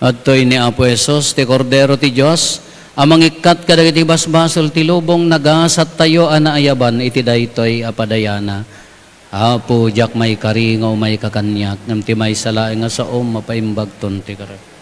Adtoy ni Apo Jesus, ti Kordero ti Dios, a mangikkat kadagiti basbasol ti lubong. Nagasattayo a naayaban iti daytoy a padayana. Apo, diak maikari nga umay ka kaniak, ngem ti maysa laeng nga saom, mapaimbagton ti karem.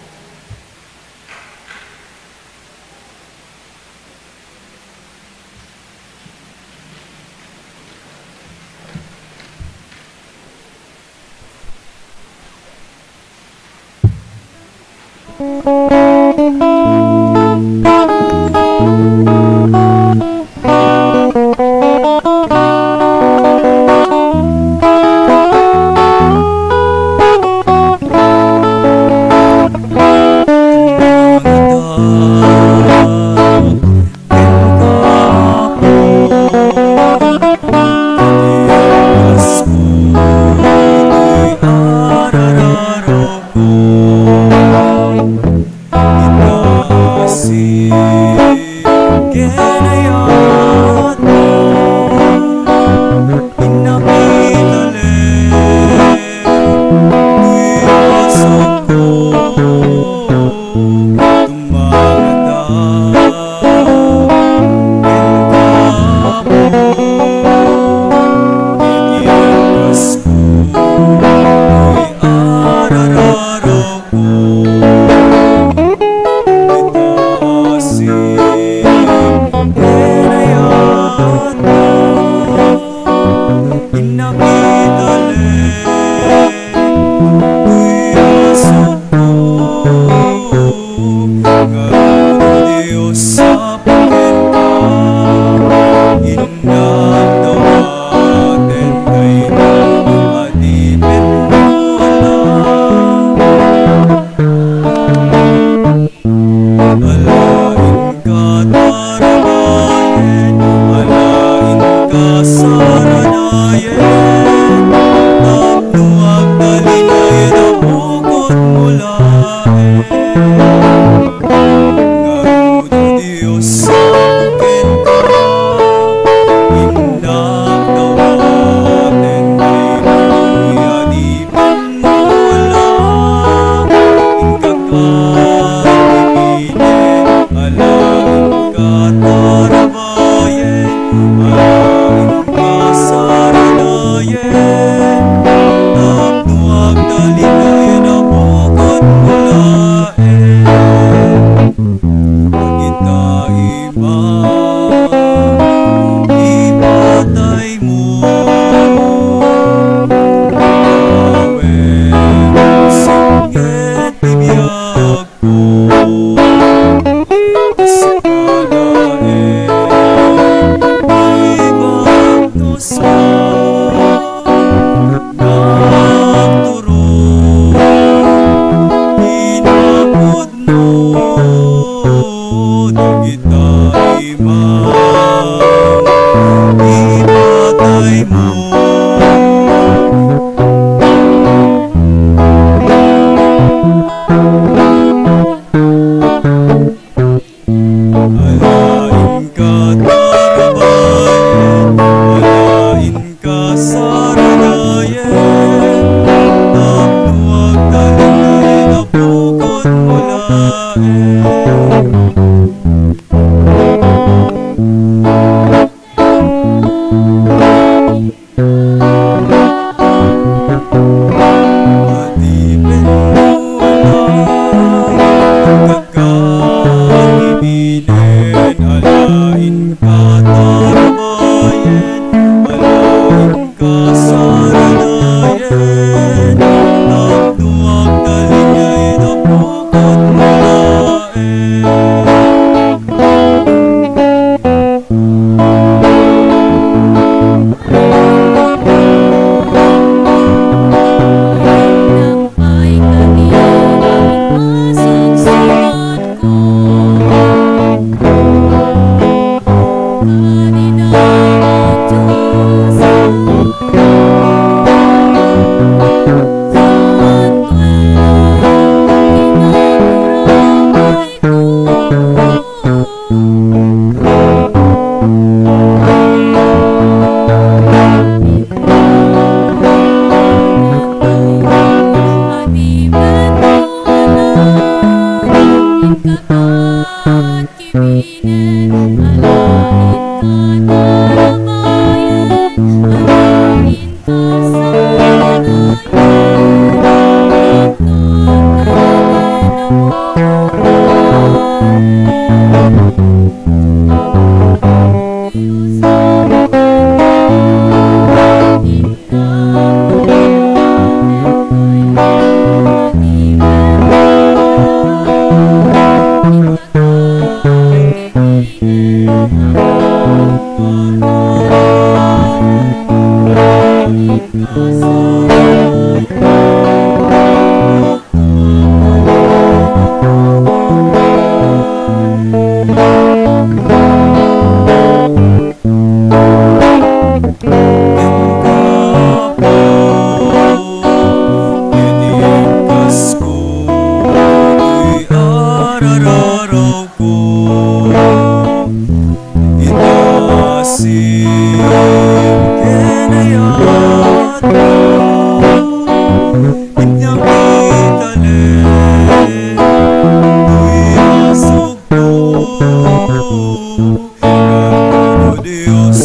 O Dios,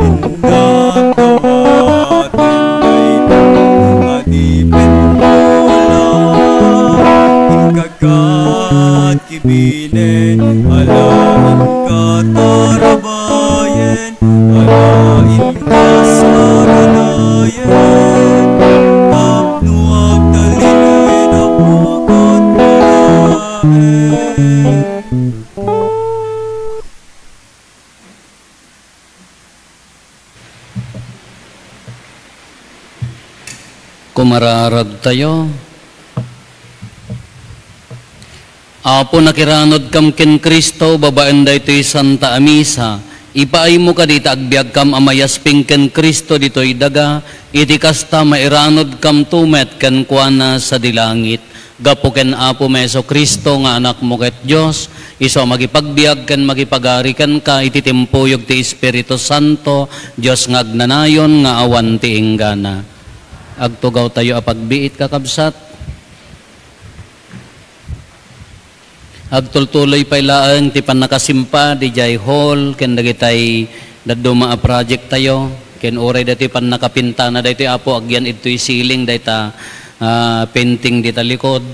innak dawaten dayta a di pennula, inka kat kibinen, ala inka tarabayen, ala inka saranayen, tapno agtalinaed a pukot nga laeng. Kumararagtayo. Apo, nakiranudkam ken Cristo babaen daytoy Santa a Misa. Ipaaymo kadi ta agbiagkam a mayasping ken Cristo ditoy daga, iti kasta, mairanudkamto met kenkuana sadi langit. Gapu ken Apo Jesu-Cristo nga Anakmo ket Dios, isu a makipagbiag ken makipagari kenka iti timpuyog ti Espiritu Santo, Dios nga agnanayon nga awan ti inggana. Agtugawtayo a pagbiit, kakabsat. Agtultuloy pay laeng ti pannakasimpa didiay hall ken dagitay dadduma a project tayo, ken uray daytoy pannakapintana daytoy, Apo, agyan idtoy ceiling dayta, ah, painting dita likod.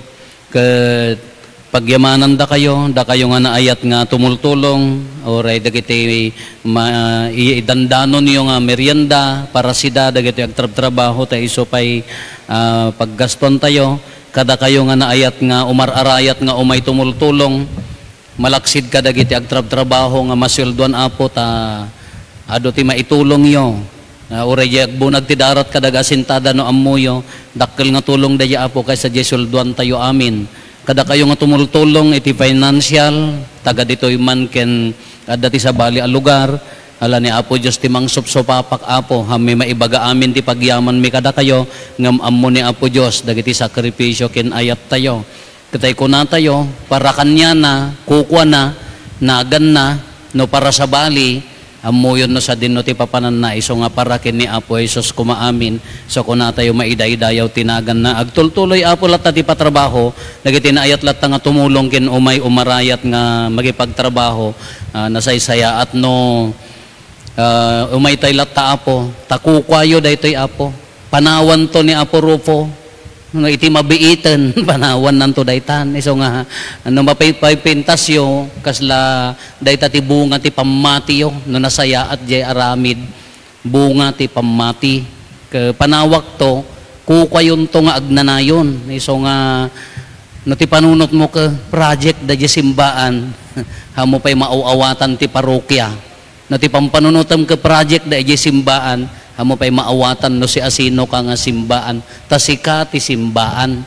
Ket pagyamanandakayo, dakayo nga naayat nga tumultulong, uray dagiti ma-, i-, idandanonyo nga merienda para sida, dagiti agtrabtrabaho, ta isu pay, ah, paggastuantayo. Kadakayo nga naayat nga umar-arayat nga umay tumultulong, malaksid kadagiti agtrabtrabaho nga masueldoan, Apo, ta adu ti maitulongyo. Ah, uray diay agbunag ti darat kadagiti asintada no ammoyo, dakkel nga tulong daydiay, Apo, kaysa diay sueldoantayo amin. Kadakayo nga tumultulong iti financial, taga ditoy man ken adda ti sabali a lugar, ala ni Apo Dios ti mangsupsupapak, Apo, hammi maibaga amin ti pagyamanmi kadakayo, ngem ammo ni Apo Dios dagiti sakripisio ken ayattayo. Ket ay kunatayo, para kaniana, kukuana, naganna, no para sabali, ammoyon no sadino ti papananna, isu nga para ken ni Apo Jesus koma amin, so kunatayo, maidaydayaw ti naganna. Agtultuloy, Apo, latta ti patrabaho, dagiti naayat latta nga tumulong ken umay umarayat nga makipagtrabaho, ah, nasaysayaat no, ah, umaytay latta, Apo, ta kukuayo daytoy, Apo. Panawanto ni Apo Rufo. No iti mabiiten, panawannanto daytan. Isu nga, no mapay-, mapaypintasyo, kasla dayta ti bunga ti pammatiyo, no nasayaat diay aramid, bunga ti pammati. Ke-, panawakto, kukuayonto nga agnanayon. Isu nga, no ti panunotmo ke project daydiay simbaan, ammo pay maaw-awatan ti parokia. No ti pampanunotem ke project daydiay simbaan, ammo pay maawatan no siasinoka nga simbaan. Ta sika ti simbaan.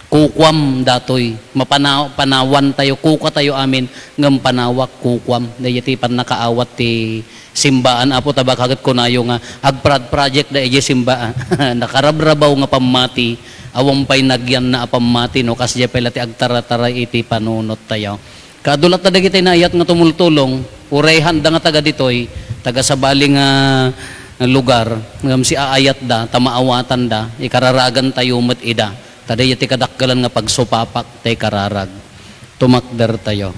Kukuam datoy. Mapana-, panawantayo, kukuatayo amin, ngem panawak, kukuam. Daydiay ti pannakaawat ti simbaan. Apo, ta baka ket kunayo nga, agprad-project daydiay simbaan. Nakarabrabaw nga pammati, awan pay nagyanna a pammati, no kasdiay pay la ti agtarataray iti panunottayo. Kaadu latta dagiti naayat nga tumultulong, uray handa nga taga ditoy, taga sabali nga lugar, ngem siaayatda, ta maawatanda, ikararagantayo met ida. Ta dayta ti kadakkelan nga pagsupapak, ta ikararag. Tumakdertayo.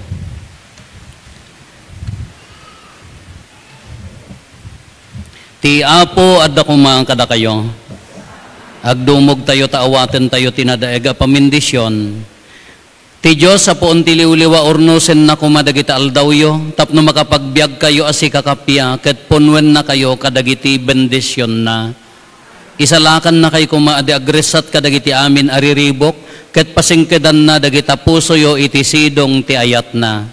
Ti Apo adda koma kadakayo. Agdumogtayo ta awatentayo ti nadaeg a pamendisyon. Ti Dios a puon ti liwliwa, urnosenna koma dagiti aldawyo, tapno makapagbiagkayo a sikakappia ket punnuennakayo kadagiti bendisionna. Isalakannakayo koma a di agressat kadagiti amin a riribuk, ket pasingkedanna dagiti pusoyo iti sidong ti ayatna.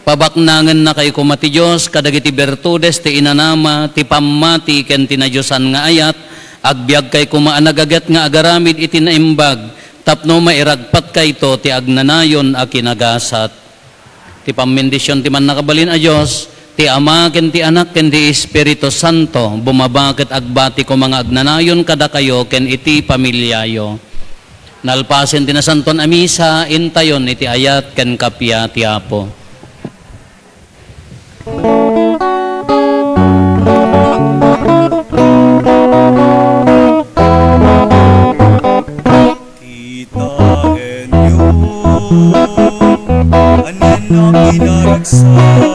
Pabaknangennakay koma ti Dios kadagiti birtudes ti inanama, ti pammati ken ti nadiosan nga ayat, agbiagkay koma a nagaget nga agaramid iti naimbag, tapno mairagpatkayto ti agnanayon a kinagasat. Ti pammendision ti Mannakabalin a Dios, ti Ama ken ti Anak ken ti Espiritu Santo, bumaba ket agbati koma nga agnanayon kadakayo ken iti familiayo. Nalpasen ti Nasantoan a Misa, intayon iti ayat ken kappia ti Apo. Kitaenyo, anen a pinaragsak,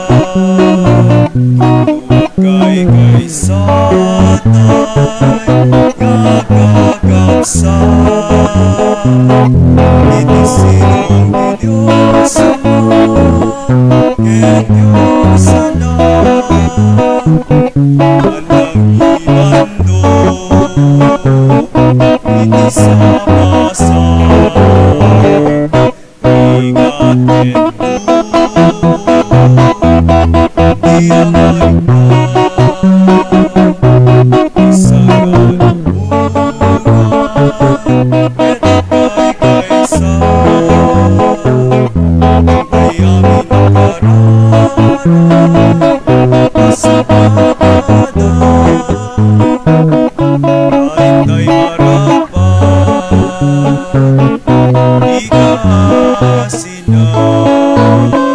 kaykaysa tay nga gagagabsat. Iti sinuang ti Dios Ama, ken Dios Anak, a nangibando iti sama-sama. Bigat ken buno ti amayka, isagan bunga ket kaykaysa. Dayami nakararag a sabada, ay tay maragba iti kaasinan.